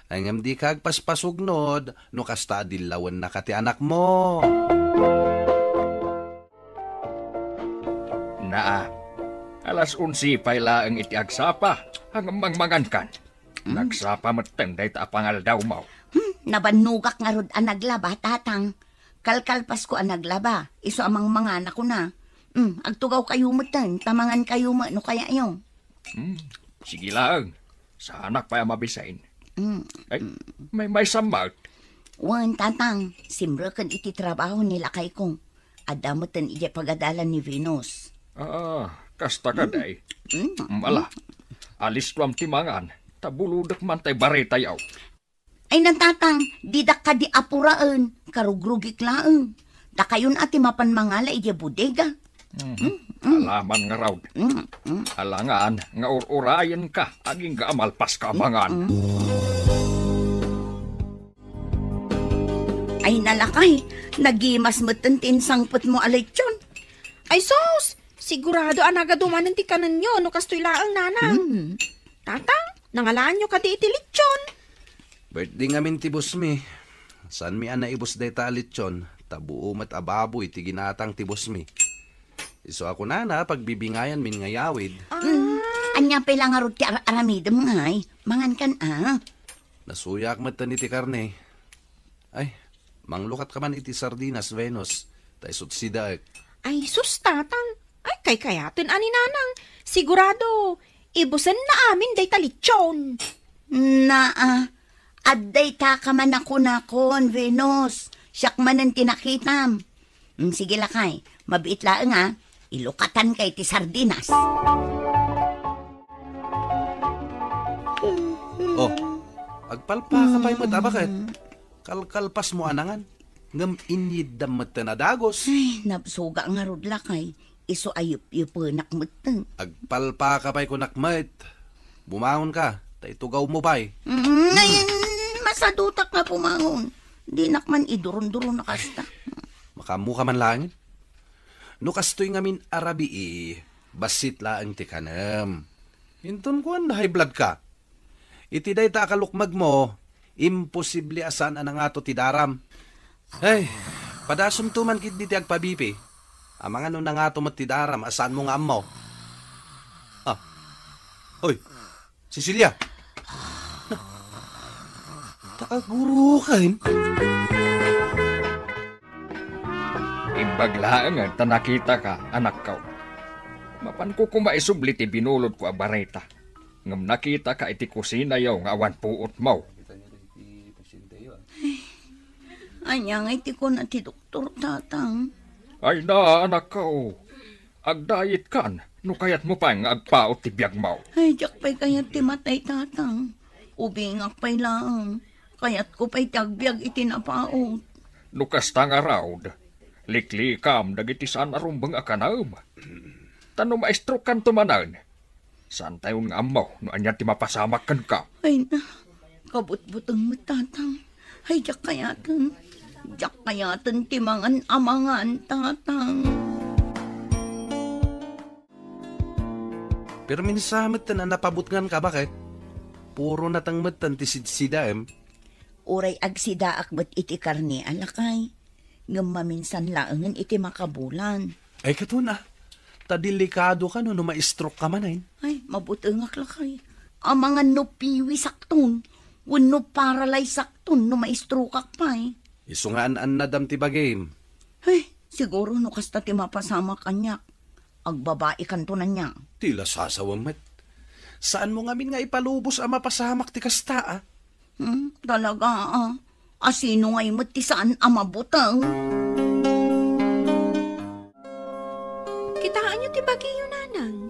Ay, ngem dika agpaspasugnod no kasta a dillawennaka ti anakmo. Naa, alas onse pay laeng iti agsapa, ngem mangmangankan. Mm. Nagsapa metten dayta a pangaldawmo. Hmm, nabannogak ngarud a naglaba, tatang. Kalkalpasko a naglaba, isu a mangmanganakon. Hmm, agtugawkayo metten, ta mangankayo met no kayayo. Hmm, sige laeng. Saanak pay a mabisin. Mm. Ay, may, may sammat. Wen, tatang, simreken iti trabaho ni lakayko. Adda metten idiay pagadalan ni Venus. Ah, kasta kadi. Mm. Mm, ala, alistuam ti mangan, ta bulodek man tay baretayo. Ay, nan, tatang, didak kadi apuraen, karugrugik laeng. Dakayon a ti mapan mangala idiay bodega. Mhm. Mm, mm. Alaman nga raw. Mm, mm. Alangan nga ur-urayenka, agingga a malpaska a mangan. Mm. Ay, nalakay, nagimas metten ti insangpetmo a lechon. Ay, sus! Sigurado a nagadu manen ti kanenyo no kastoy laeng, nanang. Mm. Tatang, nangalaanyo kadi iti lechon? Birthday ngamin ti boss mi. Saanmi a naibus dayta a lechon, ta buo met a baboy ti ginatang ti boss mi. Isu a kunana, pagbibingayan min nga yawid. Ah. Mm. Ania pay la ngarud ti ar-, aramidem ngay? Mangankan a. Nasuyaak metten iti karne. Ay, manglukatka man iti sardinas, Venus. Ta isut sidaek. Ay, sus, tatang. Ay, kaykayaten a ni nanang. Sigurado, ibusenna amin dayta lechon. Naa, adda itaka man a kunakon, Venus. Siak manen ti nakitam. Mm, sige, lakay. Mabiit laeng, a. Ilukatanka iti sardinas. Oh, agpalpaka pay met a baket. Kalkalpasmo a nangan, ngem inyiddam metten a dagus. Ay, nabsuga ngarud, lakay. Isu a yupyupenak metten. Agpalpaka pay kunak met. Bumangonka, ta itugawmo pay. Mm, ay, masadutak nga bumangon. Dinak man idurundurun a kasta. Makaammoka man laengen. No kastoy ngamin a rabii, bassit laeng ti kanem. Inton kuan, high blood ka. Iti dayta a kalukmegmo, imposible a saan a nangato ti daram. Hey, padasumto man ketdi ti agpabipi. Amangan no nangato met ti daram a saanmo nga ammo. Ah. Hoy, Cecilia! Na, ta agurukan? Imbag laeng ta nakitaka, anakko. Mapanko koma isubli ti binulodko a bareta. Ngem nakitaka iti kusinayo nga awan puotmo. Ania ngay ti kuna ti doktor, tatang? Ay na, anakko. Agdayetkan no kayatmo pay nga agpaut ti biagmo. Ay, diak pay kayat ti matay, tatang. Ubingak pay laeng. Kayatko pay ti agbiag iti napaut. No kasta ngarud, liklikam dagiti saan a rumbeng a kanem. Ta no maestrokanto manen, saantayon nga ammo no ania ti mapasamak kenka. Ay na, kabutbuteng met, tatang. Ay, diak kayaten. Diak kayaten ti mangan a mangan, tatang. Perminsa metten a napabutnganka, baket? Puro nateng metten ti sidsidaem. Uray agsidaak met iti karne a lakay, ngem maminsan laengen iti makabulan. Ay, katon a. Ta delikado ka no, no ma-stroke ka manen. Ay, mabutengak lakay. Amangan no piwisakton, wenno paralyze-akton no ma-stroke-ak pay. Isu nga an-annadam ti bagim. Ay, siguro no kasta ti mapasamak kaniak, agbabaikanto ania. Ti la sasawem met. Saanmo ngamin nga ipalubos a mapasamak ti kasta, a? Hmm, talaga, a. Asino ngay met ti saan a mabuteng? Kitaenyo ti Bagiyo, nanang.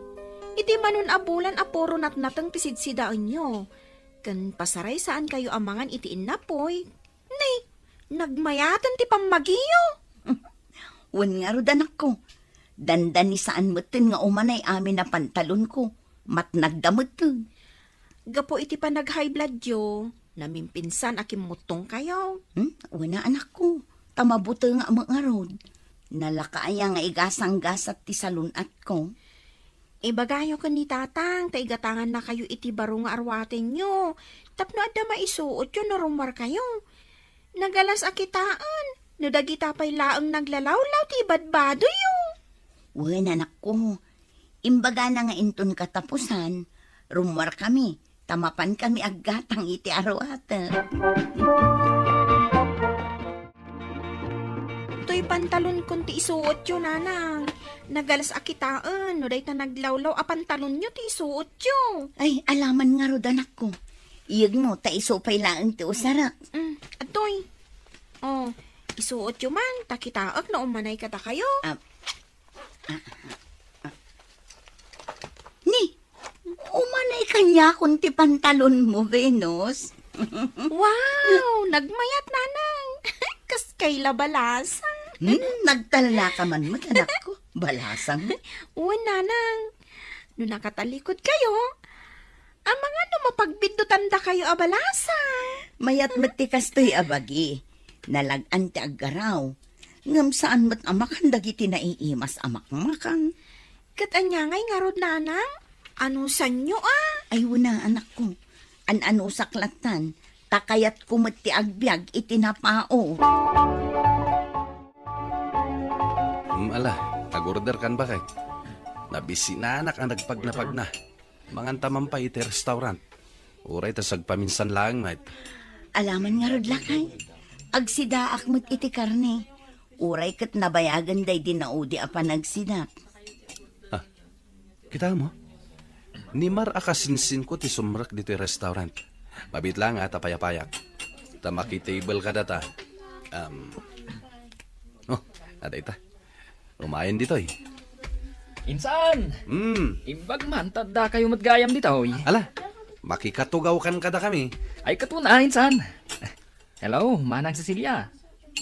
Iti manon a bulan a puro natnateng ti sidsidaenyo. Ken pasaray saankayo a mangan iti innapoy. Nay, nagmayaten ti pammagiyo. Wen ngarud, anakko. Dandani saan metten nga umanay amin a pantalonko. Matnagda metten. Gapu iti panag-high bloodyo, namimpinsan a kimmuttongkayo. Hmm? Wen a, anakko. Ta mabutengak met ngarud. Nalaka aya nga igasanggasat ti salun-atko? Ibagayo ken ni Tatang ta igatangannakayo iti baro nga aruatenyo tapno adda maisuotyo no rummuarkayo. Nagalas a kitaen no dagita pay laeng naglalawlaw ti ibadbadoyo. Wen, anakko, imbagana nga inton katapusan, rummuarkami, ta mapankami aggatang iti aruaten. Toy pantalonkon ti isuotyo, nanang. Nagalas a kitaen no dayta naglawlaw a pantalonyo ti isuotyo. Ay, alaman ngarud, anakko. Iyegmo, ta isu pay laeng ti usarek. Mm, atoy. Oh, isuotyo man, ta kitaek no umanay kadakayo. Ah, ah, ah, ah. Ni, umanay kaniakon ti pantalonmo, Venus. Wow! Nagmayat, nanang. Kas kayla balasang. Hmm, nagtallaka man met, anakko. Balasang. Wen, nanang. No nakatalikod kayo, amangan no mapagbiddutan dakayo a balasang. Mayat met ti kastoy a bagi. Nalag-an ti aggaraw. Ngem saan met a makan dagiti naiimas a makmakan. Ket ania ngay ngarud, nanang? Anusanyo a? Ay, wen a, anakko. An-anusak lattan, ta kayatko met ti agbiag iti napao. Hmm, ala, nag-order kan bakay. Nabisinanak a nagpagnapagna. Mangan ta man pay iti restaurant. Uray ta sagpaminsan laeng met. Alaman ngarud, lakay. Agsidaak met iti karne. Uray ket nabayagan daydi naudi a panagsidak. Ah, kita mo? Ni Mar a kasinsinko ti sumrek ditoy restaurant. Mabit lang a ta payapayak. Ta makitable kadata. Um, oh, adda ita. Umayen ditoy. Insan! Hmm. Imbag man, ta adda kayo met gayam ditoy. Ala, makikatugaw kan kadakami. Ay, katuna, Insan. Hello, Manang Cecilia.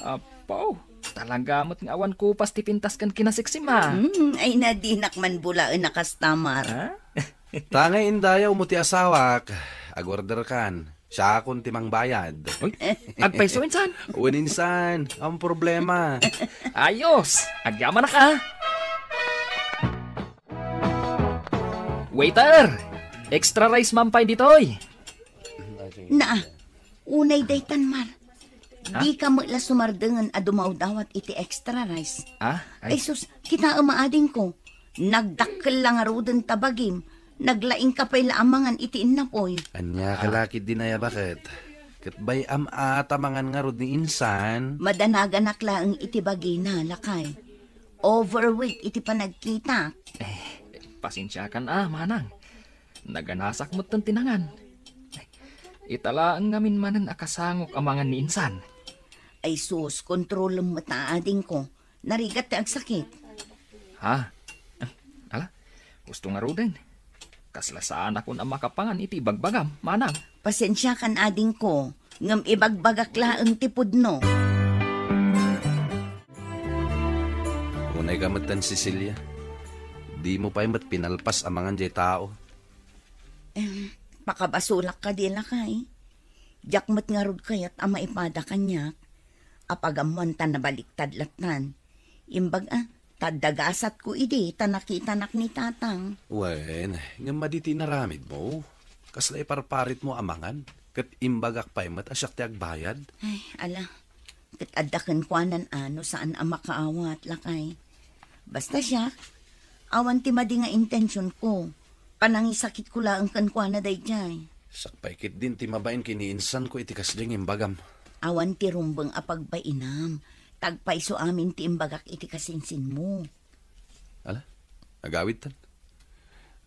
Apo, talaga met nga awan kupas ti pintas ken kinasiksim, a. Hmm, ay, nadinak man bulaen a kastamar. Ha? Tangay indayaw mo ti asawak. Agorder kan. Siakon ti mangbayad. Uy, agpayso, Insan. Wen, Insan, ang problema. Ayos, agyamanak, a. Waiter, extra rice man pay ditoy. Naa, unay daytan, Mar. Ha? Dika met la sumardengen a dumawdawat iti extra rice. Ah, ay. Ay sus, kitaem a adingko. Nagdakkel la ngaruden ta bagim. Naglaingka pay la a mangan iti innapoy. Ania ka la ketdi, Naya, baket? Ket bay-am a ta mangan ngarud ni insan. Madanaganak laeng iti bagina, lakay. Overweight iti panagkitak. Eh, pasensiakan a, manang. Naganasak metten ti nangan. Ita laeng ngamin manen a kasangok a mangan ni insan. Ay sus, kontrolem met a adingko. Narigat ti agsakit. Ha? Ala, husto ngaruden. Kasla saanakon a makapangan iti ibagbagam, manang. Pasensiakan adingko, ngem ibagbagak laeng ti pudno. Unay ka metten, Cecilia. Dimo pay met pinalpas a mangan jay tao. Em, pakabasolak kadi, lakay. Diak met ngarud kayat a maipada kaniak. Apagammoan ta nabaliktad lattan. Imbag a, ta adda gasatko idi ta nakitanak ni Tatang. Wen, ngem madi ti inaramidmo. Kasla iparparitmo a mangan, ket imbagak pay met a siak ti agbayad. Ay, ala. Ket adda kenkuanan a no saan a makaawat, lakay. Basta siak, awan ti madi nga intensionko. Panangisakitko laeng kenkuana daydiay. Sakbay ketdin ti mabain ken ni insanko iti kasdiay nga imbagam. Awan ti rumbeng a pagbainam. Ta agpayso amin ti imbagak iti kasinsinmo. Ala, agawidtan.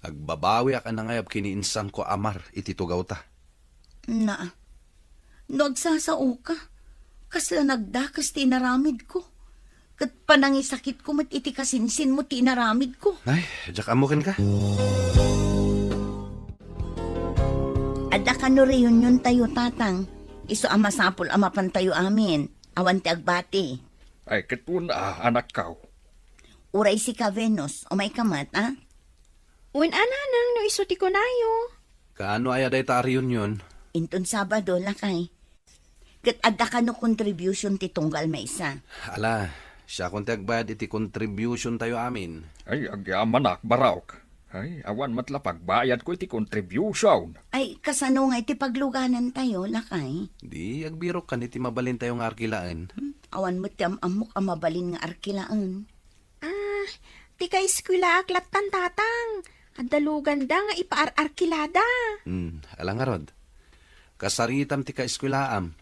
Agbabawiak a nangayab ken ni insanko a Mar iti tugawta. Naa, no agsasaoka, kasla nagdakes ti inaramidko. Ket panangisakitko met iti kasinsinmo ti inaramidko. Ay, diak ammo kenka. Adda kano reunion tayo, Tatang. Isu a masapul a mapan tayo amin. Awan ti agbati. Ay, ket wen a, anakko. Uray sika, Venus, umay ka met, a? Wen a, Nanang, no isu ti kunayo. Kaano aya dayta a reunion? Inton Sabado, lakay. Ket adda kano contribution ti tunggal maysa. Ala, siakon ti agbayad iti contribution tayo amin. Ay, agyamanak, Barok. Ay, awan met la pagbayadko iti contribution. Ay, kasano nga iti pagluganan tayo, lakay? Di, agbirok kan iti mabalin tayo nga arkilaen. Hmm, awan met ti am-ammok a mabalin nga arkilaen. Ah, ti kaeskuelaak lattan, Tatang. Adda luganda nga ipaar-arkilada. Hmm, ala ngarud. Kasaritam ti kaeskuelaam.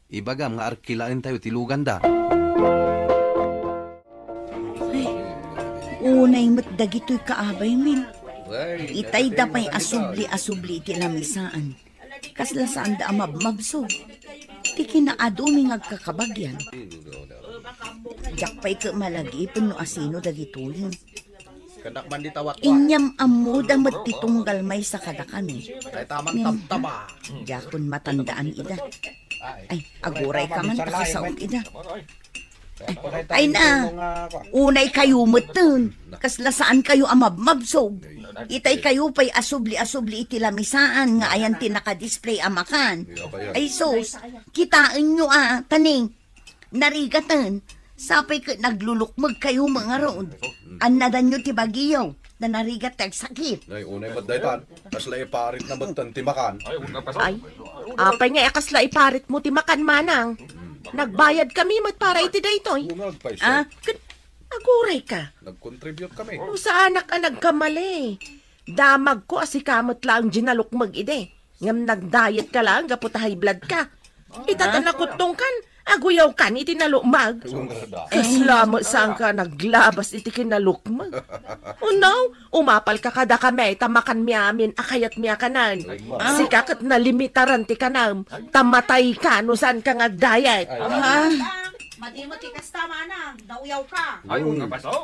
Ibagam nga arkilaentayo ti luganda. Ay, unay met dagitoy kaabay, min. Itay da pay a subli a subli iti lamisaan. Kasla saanda a mabmabsog. Ti kinaadumi nga agkakabagyan. Diak pay ket malagipen no asino dagitoyen. Kandak man di tawat. Inyam-ammoda met ti tunggal maysa kadakami. Ay, tamang Ngem, tabtaba. Diakon matandaan ida. Ay, aguray ka man, ta kasaok ida. Ay na, unay kayo metten. Kasla saan kayo a mabmabsog. Itay kayo pay asubli-asubli iti lamisaan nga ayan ti nakadisplay a makan. Ay sus, kitaen nyo a, taning, narigaten. Sapay ket naglulukmeg kayo mangarod. Annadanyo ti bagiyo, na narigat ti agsakit. Ay, unay met daytan. Kasla iparit na metten ti makan. Ay, apay nga kasla iparit mo ti makan, manang? Nagbayad kami met para iti daytoy. Una, agpayso. Ah, ket aguray ka. Nag-contribute kami. No, saanak a nagkamali. Damagko a sika met laeng di nalukmeg idi. Ngem nag-diet ka laeng gapu ta high blood ka. Ita ta nakuttongkan, aguyaw kan iti nalukmeg. Kasla met saan ka naglabas iti kinalukmeg. Oh no, umapal ka kadakami ta makanmi amin a kayatmi a kanen. Sika ket nalimitaran ti kanam, ta matay ka no saan ka nga agdayet. Ah. Madi mo ti kasta, manang, dauyaw ka.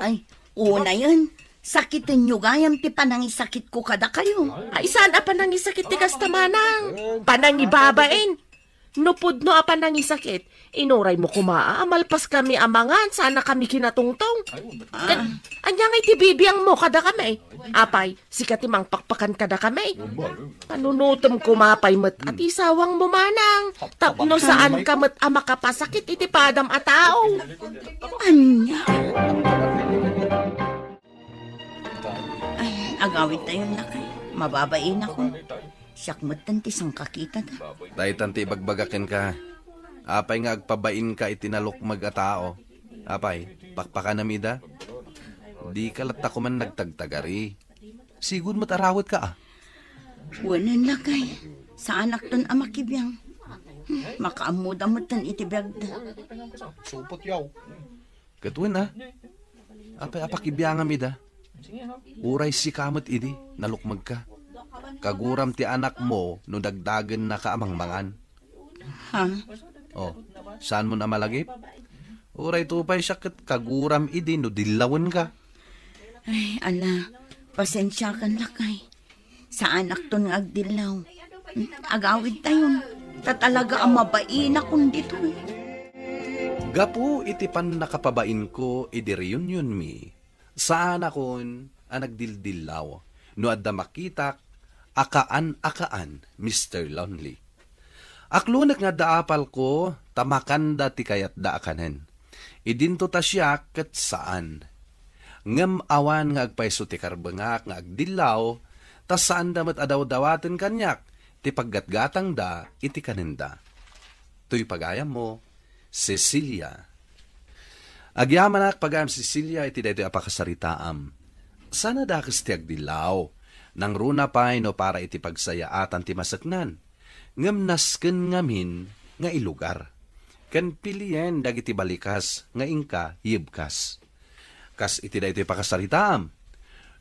Ay, unayen, sakiten nyo gayam ti panangisakit ko kadakayo. Ay, saan a panangisakit ti kasta, manang? Panangibabain. No pudno a panangisakit, inuray mo koma a malpas kami a mangan, saan a kami kinatungtong. Ket, ania ngay ti bibiang mo kadakami? Apay, sika ti mangpakpakan kadakami. Panunutem koma pay met a ti sawang mo, manang, tapno saan ka met a makapasakit iti padam a tao. Ania? Ay, agawid tayo, lakay. Mababain ako. Siak metten ti sangkakitada. Daytan ti ibagbagak kenka. Apay nga agpabainka iti nalukmeg a tao? Apay, pakpakanam ida? Dika latta koman nagtagtagari. Sigud met arawetka a. Wen, lakay. Saanakton a makibiang. Hmm, makaammoda metten iti biagda. Supot yaw. Ket wen a, apay a pakibiangam ida? Uray sika met idi, nalukmegka. Kaguram ti anakmo no dagdagennaka a mangmangan. Ha? O, saanmon a malagip? Uray to pay siak ket kaguram idi no dillawenka. Ay, ala, pasensiakan, lakay. Saanakton nga agdillaw. Agawid tayon. Ta talaga a mabainakon ditoy. Gapu iti pannakapabainko idi reunionmi, saanakon a nagdildillaw no adda makitak a kaan a kaan, Mister Lonely. Aklonek nga adda apalko ta makanda ti kayatda a kanen. Idinto ta siak ket saan. Ngem awan nga agpayso ti karbengak nga agdillaw, ta saanda met a dawdawaten kaniak ti paggatgatangda iti kanenda. Toy pagayammo, Cecilia. Agyamanak, pagayam Cecilia, iti daytoy a pakasaritaam. Saan a dakes ti agdillaw. Nangruna pay no para iti pagsayaatan ti maseknan. Ngem nasken ngamin nga ilugar ken pilien dagiti balikas nga inka yibkas. Kas iti daytoy pakasaritaam,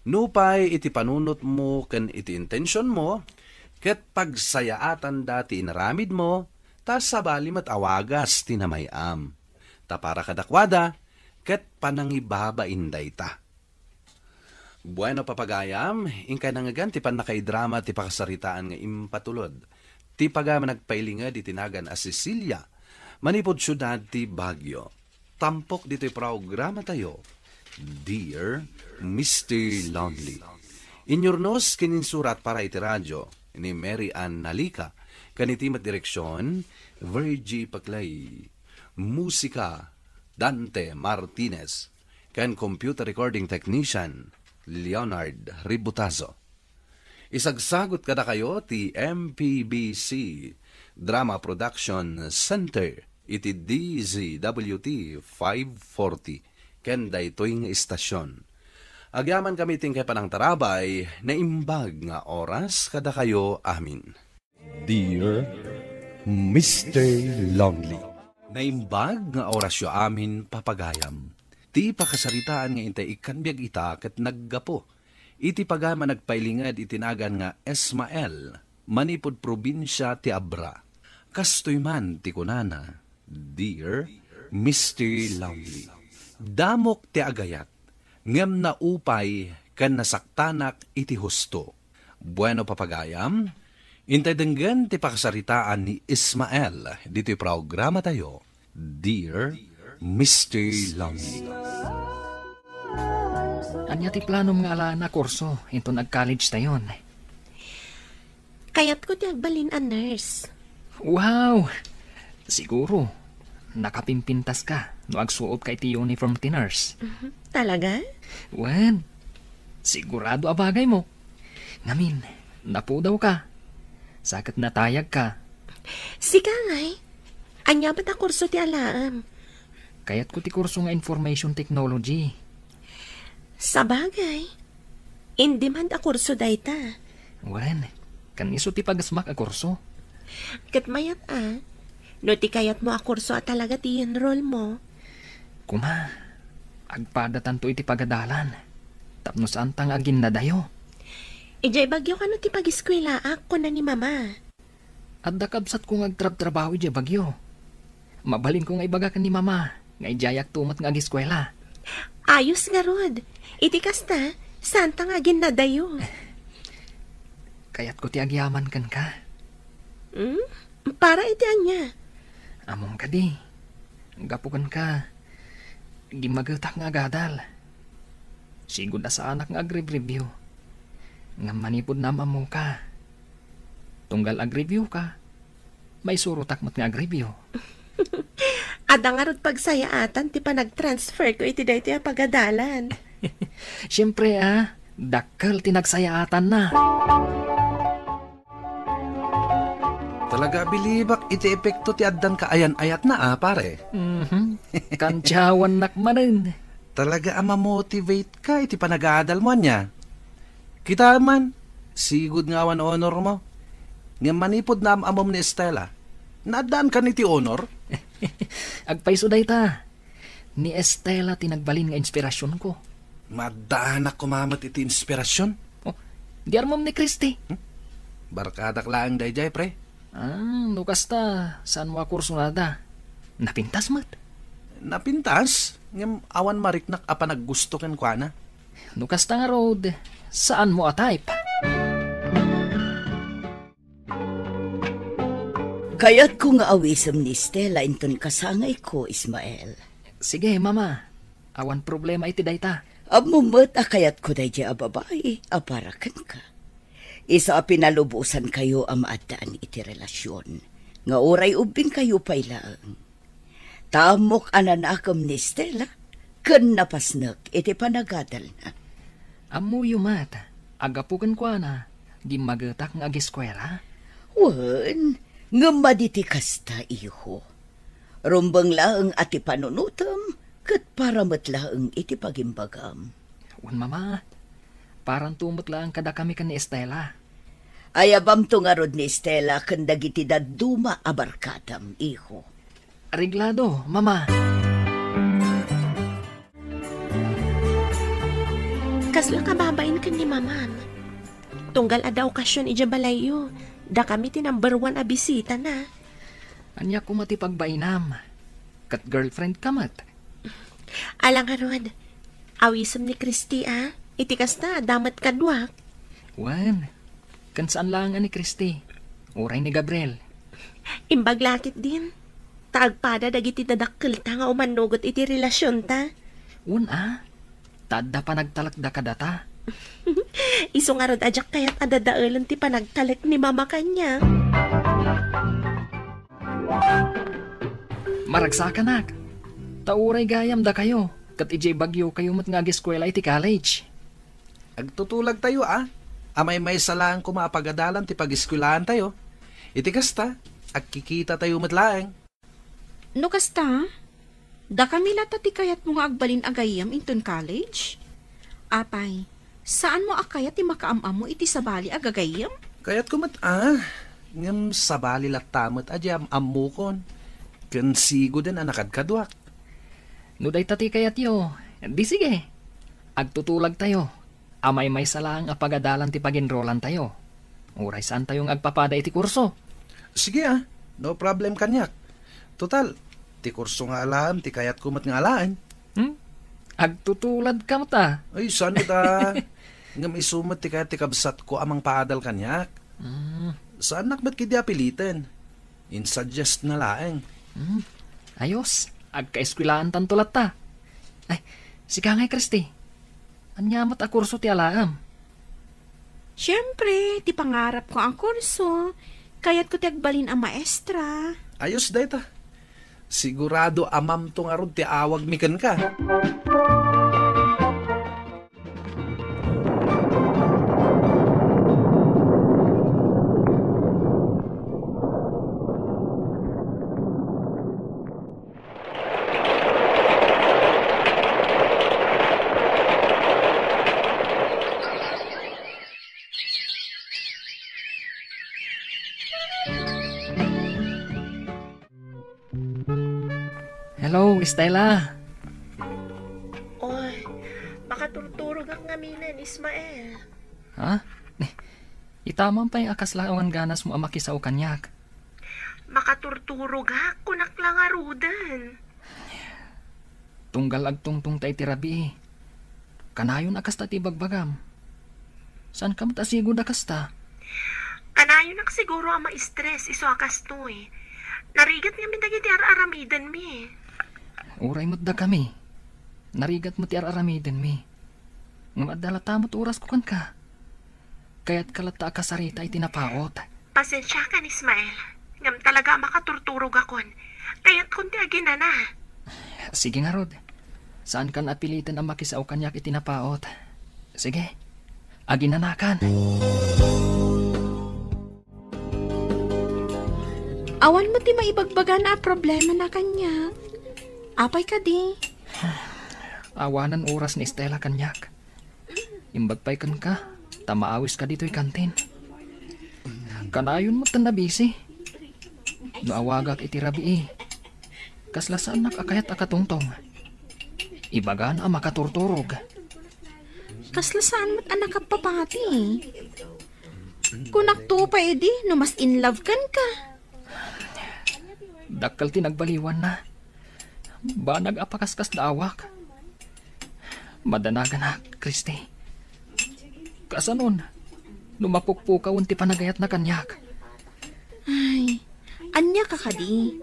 nupay iti panunotmo ken iti intensionmo, ket pagsayaatanda ti inaramidmo, ta sabali met a wagas ti namay-am. Ta para kadakuada, ket panangibabain dayta. Bueno, papagayam, inkay nangngegan ti pannakaidrama ti pakasaritaan nga impatulod ti pagayam a nagpailinged iti nagan a Cecilia, manipud siudad ti Baguio. Tampok ditoy programatayo, Dear Mister Lonely. Inyurnos ken insurat para iti radio ni Mary Ann Nalica, ken iti met direksion, Virgie Paclay. Musika, Dante Martinez, ken computer recording technician, Leonard Ributazo. Isagsagut kadakayo ti M P B C Drama Production Center iti D Z W T five forty ken daytoy nga istasyon. Agyamankami ti inkay panangtarabay, naimbag nga oras kadakayo amin. Dear Mister Lonely. Naimbag nga orasyo amin, papagayam. Ti pakasaritaan nga intay ikkan biag ita ket naggapu iti pagayam a nagpailinged iti nagan nga Ismael, manipud probinsia ti Abra. Kastoy man ti kunana, Dear Mister Lonely. Damok ti agayat, ngem naupay ken nasaktanak iti husto. Bueno, papagayam, intay denggen ti pakasaritaan ni Ismael ditoy programatayo, Dear Mister Lonely. Ania ti planom nga alaen a kurso inton ag-college tayon? Kayatko ti agbalin a nurse. Wow! Siguro, nakapimpintas ka no agsuot ka iti uniform ti nurse. Mhm. Talaga? Wen, sigurado a bagay mo. Ngamin, napudaw ka. Sa ket natayag ka. Sika ngay, ania met a kurso ti alaem? Kayatko ti kurso nga information technology. Sabagay, in-demand a kurso dayta. Wen, kan isu ti pagasmak a kurso. Ket mayat a, no ti kayatmo a kurso a talaga ti i-enroll mo. Kuma, agpadatanto iti pagadalan, tapno saanta nga aginnadayo. Idiay Baguio kano ti pagiskuelaak, kuna ni Mama. Adda kabsatko nga agtrabtrabaho idiay Baguio. Mabalinko nga ibaga ken ni Mama nga idiayakto met nga agiskuela. Ayos ngarud. Iti kasta, saanta nga aginnadayo. Kayatko ti agyaman kenka. Hmm? Para iti ania? Ammom kadi, gapu kenka, gimmagetak nga agadal. Sigud a saanak nga agribribio. Ngem manipud naam-ammoka, tunggal agribioka, maisurotak met nga agribio. Adda ngarud pagsayaatan ti panagtransferko iti daytoy a pagadalan. Siempre, a, dakkel ti nagsayaatanna. Talaga a bilibak iti epekto ti addan kaayan-ayatna, a, pare. Mhm. Kantsawannak manen. Talaga a mamotivate ka iti panagadalmo, ania? Kita man, sigud nga awan honor mo. Ngem manipud naam-ammom ni Estela, naaddaankan iti honor? Agpayso dayta. Ni Estela ti nagbalin nga inspirasionko. Maaddanak koma met iti inspirasion. Oh, di armem ni Christy? Hmm? Barkadak laeng daydiay, pre. Ah, no kasta, saanmo a kursunada? Napintas met. Napintas? Ngem awan mariknak a panaggusto kenkuana. No kasta ngarud, saanmo a type? Kayatko nga awisem ni Estela inton kasangayko, Ismael. Sige, Mama. Awan problema iti dayta. Ammom met a kayatko daydiay a babai a para kenka. Isu a pinalubosankayo a maaddaan iti relasion nga uray ubbingkayo pay laeng. Ta ammok a nanakem ni Estela ken napasnek iti panagadalna. Ammoyo met a gapu kenkuana, gimmagetak nga agiskuela? Wen, ngem madi ti kasta, iho. Rumbeng laeng a ti panunotem ket para met laeng iti pagimbagam. Wen, Mama, paranto met laeng kadakami ken ni Estela. Ayabamto ngarud ni Estela ken dagiti dadduma a barkadam, iho. Reglado, Mama. Kasla kababain ken ni Mamam. Tunggal adda okasion idiay balayyo, dakami ti number one a bisitana. Ania koma ti pagbainam? Ket girlfriendka met? Ala ngarud, awisem ni Christy, a. Iti kasta, adda met kaduak. Wen, ken saan laeng a ni Christy, uray ni Gabriel. Imbag la ketdin, ta agpada dagiti dadakkelta nga umannugot iti relasionta. Wen a, ta adda panagtalekda kadata. Isu ngarud a diak kayat a dadaelen ti panagtalek ni Mama kaniak. Maragsakanak, ta uray gayam dakayo, ket idiay Baguio kayo met nga ageskuela iti college. Agtutulagtayo, a. Amaymaysa laeng koma a pagadalan ti pageskuelaantayo. Iti kasta, agkikitatayo met laeng. No kasta, dakami latta ti kayatmo nga agbalin a gayyem inton college? Apay, saanmo a kayat ti makaam-ammo iti sabali a gagayyem? Kayatko met, a. Ngem sabali latta met a di am-ammokon. Ken sigoden a nakadkaduak. No dayta ti kayatyo, di sige. Agtutulagtayo. Amaymaysa laeng a pagadalan ti pag-enrolantayo. Uray saantayo nga agpapada iti kurso. Sige, a. No problem kaniak. Total, ti kurso nga alaem ti kayatko met nga alaen. Hmm? Agtutuladka met, a. Ay, saan met, a. Ngem isu met ti kayat ti kabsatko a mangpaadal kaniak. Hmm. Saannak met ketdi a piliten. Insuggest na laeng. Hmm. Ayos, agkaeskuelaantanto latta. Ay, sika ngay, Christy. Ania met a kurso ti alaem? Siempre, ti pangarapko a kurso, kayatko ti agbalin a maestra. Ayos dayta. Sigurado amamto ngarud ti awagmi kenka. Hello, Stella. Oy, makaturturogak ngaminen, Ismael. Ha? Ita man pay a kasla awan ganasmo a makisao kaniak. Makaturturogak, kunak la ngaruden. Tunggal agtungtongta iti rabii. Kanayon a kasta ti ibagbagam. Saanka met a sigud a kasta? Kanayonak siguro a ma-stress isu a kastoy. Narigat ngamin dagiti ar-aramidenmi. Uray met dakami. Narigat met ti ar-aramidenmi. Ngem adda latta met orasko kenka. Kayatka latta a kasarita iti napaut. Pasensiakan, Ismael. Ngem talaga a makaturturogakon. Kayatkon ti aginana. Sige ngarud. Saankan a piliten a makisao kaniak iti napaut. Sige. Aginanakan. Awan met ti maibagbagana a problemana kaniak. Apay kadi? Awanen oras ni Stella kaniak. Imbag pay kenka, ta maawiska ditoy kantin. Kanayon met a nabisi. No awagak iti rabii, kasla saannak a kayat a katungtong. Ibagana a makaturturog. Kasla saan met a nakapapati. Kunakto pay idi no mas in love kenka. Dakkel ti nagbaliwanna. Banag a pakaskas da awak. Madanaganak, Christy. Kasanon, no mapukpukawen ti panagayatna kaniak? Ay, ania ka kadi?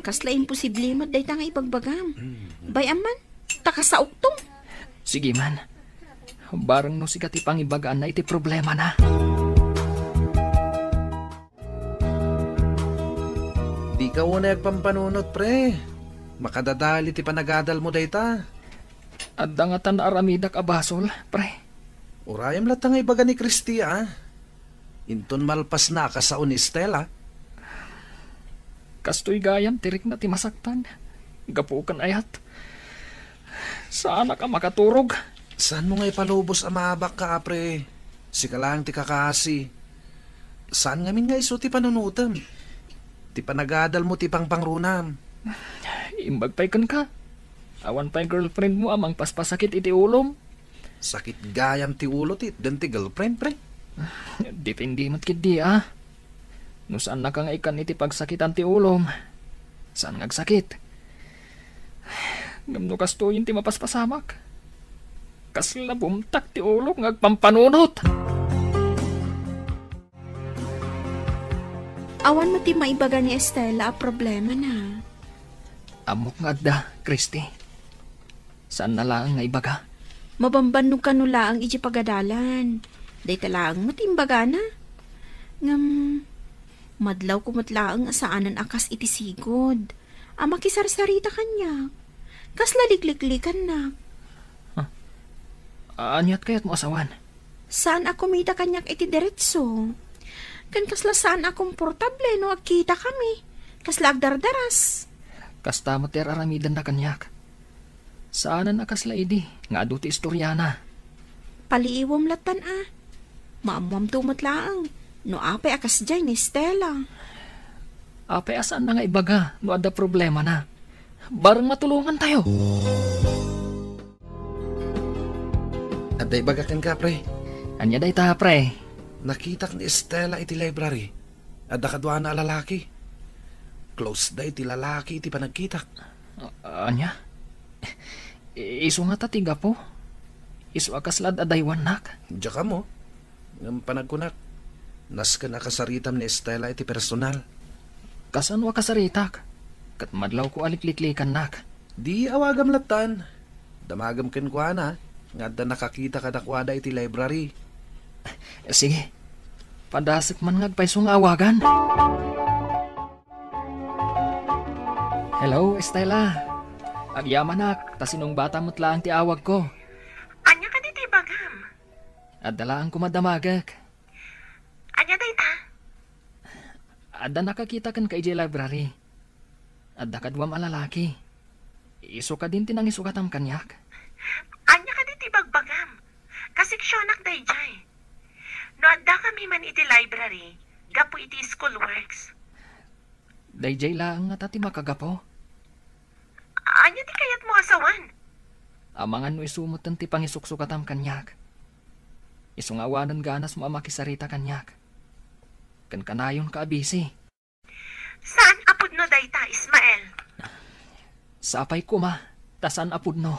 Kasla imposible met dayta nga ibagbagam. Bay-am man, ta kasaokto. Sige man. Bareng no sika ti pangibagaanna iti problemana. Dika unay agpampanunot, pre. Makadadali ti panagadalmo dayta. Adda ngatan naaramidak a basol, pre. Urayem latta nga ibaga ni Christy, a. Inton malpasna a kasao ni Stella. Kastoy gayam ti rikna ti masaktan. Gapu ken ayat. Saanak a makaturog. Saanmo nga ipalubos a maabakka, a, pre? Sika laeng ti kakasi. Saan ngamin nga isu ti panunotem? Ti panagadalmo ti pangpangrunam. Imbag pay kenka. Awan pay girlfriendmo a mangpaspasakit iti ulom. Sakit gayam ti ulo ti itden ti girlfriend, pre. Depende met ketdi, a. No saannaka nga ikkan iti pagsakitan ti ulom, saan nga agsakit? Ngem no kastoyen ti mapaspasamak, kasla bumtak ti ulok nga agpampanunot. Awan met ti maibaga ni Estela a problemana. Ammok nga adda, Christy. Saanna laeng nga ibaga. Mabambannog kano laeng iti pagadalan. Dayta laeng met imbagana. Ngem, madlawko met laeng a saanen a kas iti sigud a makisarsarita kaniak. Kasla likliklikannak. Huh? Aniat kayatmo a sawen? Saan a kumita kaniak iti diretso. Ken kasla saan a komportable no agkitakami. Kasla agdardaras. Kasta met ti ar-aramidenna kaniak. Saanen a kasla idi nga adu ti istoriana. Paliiwem lattan a. Maammoamto met laeng no apay a kasdiay ni Stella. Apay a saanna nga ibaga no adda problemana. Bareng matulongantayo. Adda ibaga kenka, pre. Ania dayta, pre? Nakitak ni Stella iti library. Adda kaduana a lalaki. Close da iti lalaki iti panagkitak. A-, ania? I-, isu ngata ti gapu? Isu a kasla ad-adaywannak? Diak ammo. Ngem panagkunak, nasken a kasaritam ni Stella iti personal. Kasano a kasaritak? Ket madlawko a likliklikannak. Di awagam lattan. Damagem kenkuana nga adda nakakita kadakuada iti library. Sige. Padasek man nga agpayso nga awagan. Hello, Stella. Agyamanak, ta sinungbatam met laeng ti awagko. Ania kadi ti ibagam? Adda laeng koma damagek. Ania dayta? Adda nakakita kenka idiay library. Adda kaduam a lalaki. Isu kadin ti nangisukatam kaniak. Ania kadi ti ibagbagam? Kaseksionak daydiay. No addakami man iti library, gapu iti schoolworks. Daydiay laeng ngata ti makagapu. Ania ti kayatmo a sawen? Amangan no isu metten ti pangisuksukatam kaniak. Isu nga awanen ganasmo a makisarita kaniak. Ken kanayonka a busy. Saan a pudno dayta, Ismael? Sapay koma, ta saan a pudno.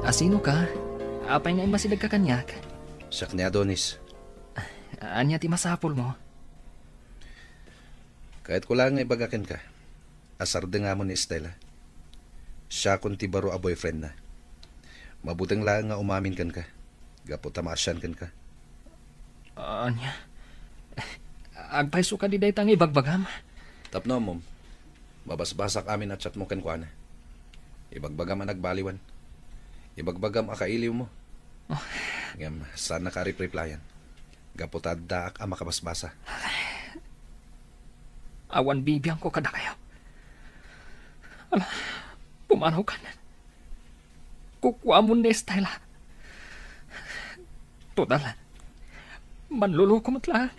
Asino ka? Apay nga immasidegka kaniak? Siak ni Adonis. Ania ti masapulmo? Kayatko laeng nga ibaga kenka a sardengamon ni Stella. Siakon ti baro a boyfriendna. Mabuteng laeng nga umamin kenka, gapu ta maasian kenka. Ania? Agpayso kadi dayta nga ibagbagam? Tapno ammom, mabasbasak amin a chatmo kenkuana. Ibagbagam a nagbaliwan. Ibagbagam a kailiwmo. Oh. Ngem, saannaka a replayan. Gapu ta addaak a makabasbasa. Awan bibiangko kadakayo. Ala, pumanawkan. Kukuamon ni Stella. Total, manloloko met laeng.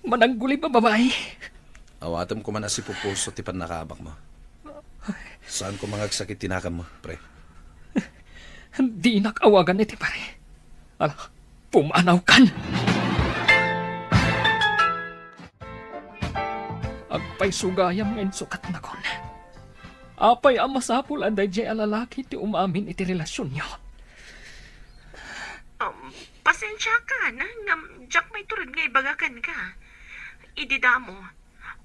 Mananggulib a babai. Awatem koma a sipupuso ti pannakaabakmo. Saanko nga agsakit ti nakemmo, pre. Dinak awagan iti pare. Ala, pumanawkan! Agpayso gayam nga insukatnakon. Apay a masapul a daydiay a lalaki ti umamin iti relasionyo? Um, pasensiakan, ngem diak maitured nga ibaga kenka. Idi damo,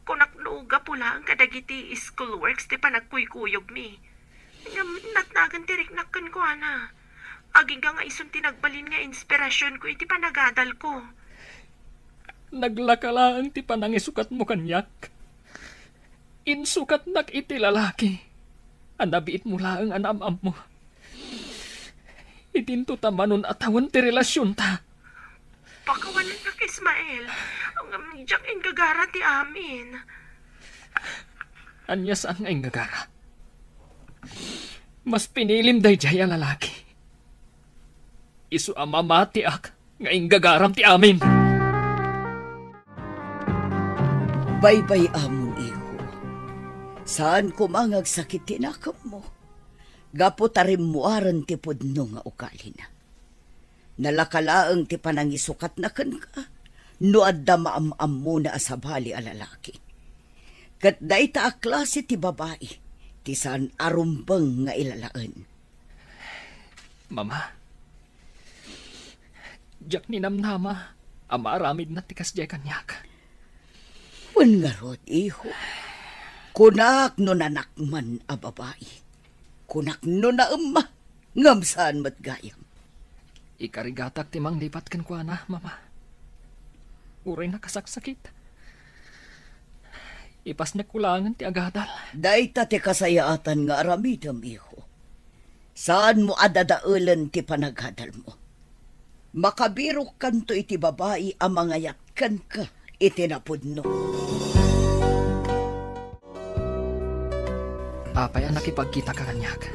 kunak no gapu laeng kadagiti schoolworks ti panagkuykuyogmi. Ngem natnagan ti riknak kenkuana. Agingga nga isun ti nagbalin nga inspirasionko iti panagadalko. Naglaka laeng ti panangisukatmo kaniak. Insukatnak iti lalaki a nabiitmo laeng a naam-ammo. Idinto ta manon a tawen ti relasionta. Pakawanennak, Ismael. Ngem diak inggagara ti amin. Ania saan nga inggagara? Mas pinilim daydiay a lalaki. Isu a mamatiak nga inggagaram ti amin. Baybay-amon, iho. Saan koma nga agsakit ti nakemmo. Gapu ta rimmuaren ti pudno nga ugalina. Nalaka laeng ti panangisukatna kenka no adda maam-ammona a sabali a lalaki. Ket dayta a klase ti babai ti saan a rumbeng nga ilalaen. Mama, diak ninamnama a maaramidna ti kasdiay kaniak. Wen ngarud, iho, kunak no nanakman a babai. Kunak no naemma, ngem saan met gayam. Ikarigatak ti manglipat kenkuana, Mama. Uray nakasaksakit, ipasnekko laengen ti agadal. Dayta ti kasayaatan nga aramidem, iho. Saanmo a dadaelen ti panagadalmo. Makabirokkanto iti babai a mangayat kenka iti napudno. Apay a nakipagkitaka kaniak?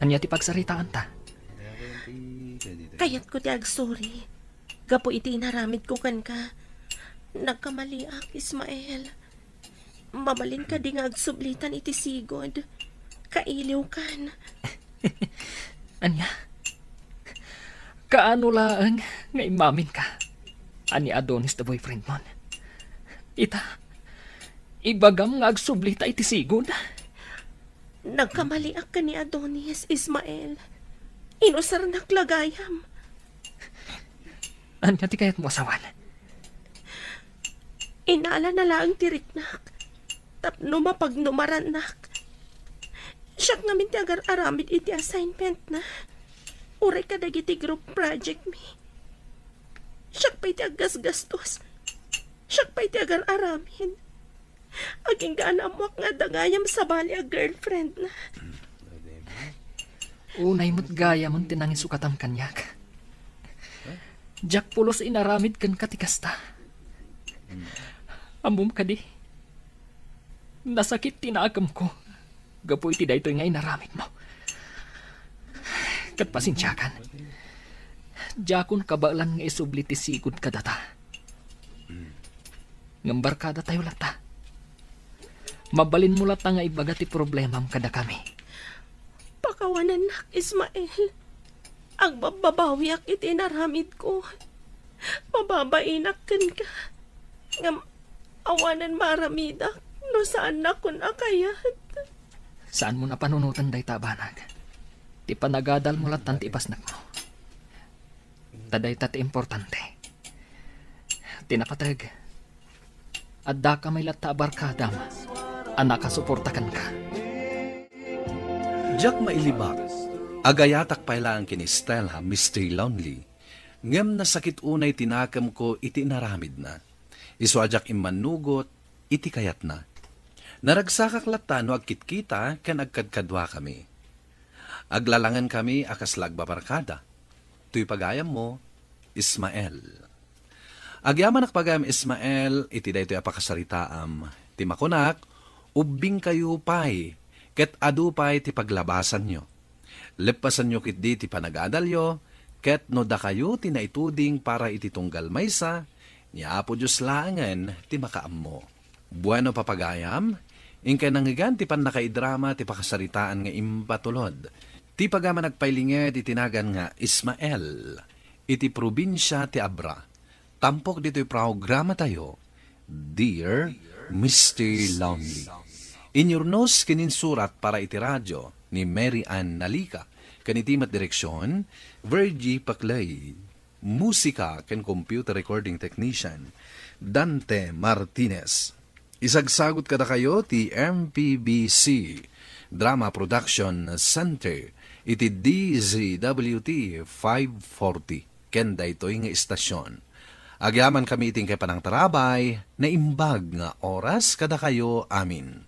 Ania ti pagsaritaanta? Kayatko ti agsori gapu iti inaramidko kenka. Nagkamaliak, Ismael. Mabalin kadi nga agsublitan iti sigud? Kailiwkan. Ania? Kaano laeng nga immaminka a ni Adonis ti boyfriendmon? Ita, ibagam nga agsublita iti sigud? Nagkamaliak ken ni Adonis, Ismael. Inusarnak la gayam. Ania ti kayatmo a sawen? Inalana laeng ti riknak tapno mapagnumarannak. Siak ngamin ti agar-aramid iti assignmentna. Uray kadagiti group project mi. Siak pay ti aggasgastos. Siak pay ti agar-aramid. Agingga a naammoak nga adda gayam sabali a girlfriendna. Unay met gayam ti nangisukatam kaniak. Diak pulos inaramid kenka ti kasta. Ammom kadi, nasakit ti nakemko gapu iti daytoy nga inaramidmo. Ket pasensiakan. Diakon kabaelan nga isubli ti sigud kadata. Ngem barkadatayo latta. Mabalinmo latta nga ibaga ti problemam kadakami. Pakawanennak, Ismael. Agbabbabawiak iti inaramidko. Mababainak kenka. Ngem awanen maaramidak no saannakon a kayat. Saanmo a panunoten dayta a banag. Ti panagadalmo lattan ti ipasnekmo. Ta dayta ti importante. Ti napateg, addaka may latta a barkadam a nakasuporta kenka. Diak mailibak, agayatak pay laeng ken Stella, Mister Lonely, ngem nasakit unay ti nakemko iti inaramidna. Isu a diak immannugot iti kayatna. Naragsakak latta no agkitkita ken agkadkaduakami. Aglalangenkami a kasla agbabarkada. Toy pagayammo, Ismael. Agyamanak pagayam, Ismael, iti daytoy a pakasaritaam. Ti makunak, ubbingkayo pay, ket adu pay ti paglabasanyo. Leppasanyo ketdi ti panagadalyo, ket no dakayo ti naituding para iti tunggal maysa, ni Apo Dios laengen ti makaammo. Bueno, papagayam, inkay nangngegan ti pannakaidrama ti pakasaritaan nga impatulod ti pagayam a nagpailinged iti nagan nga Ismael iti probinsia ti Abra. Tampok ditoy programatayo, Dear Mister Lonely. Inyurnos ken insurat para iti radio ni Mary Ann Nalica, ken iti met direksion, Virgie Paclay. Musika ken computer recording technician, Dante Martinez. Isagsagut kadakayo ti M P B C Drama Production Center iti D Z W T five forty ken daytoy nga istasyon. Agyamankami iti inkay panangtarabay, naimbag nga oras kadakayo amin.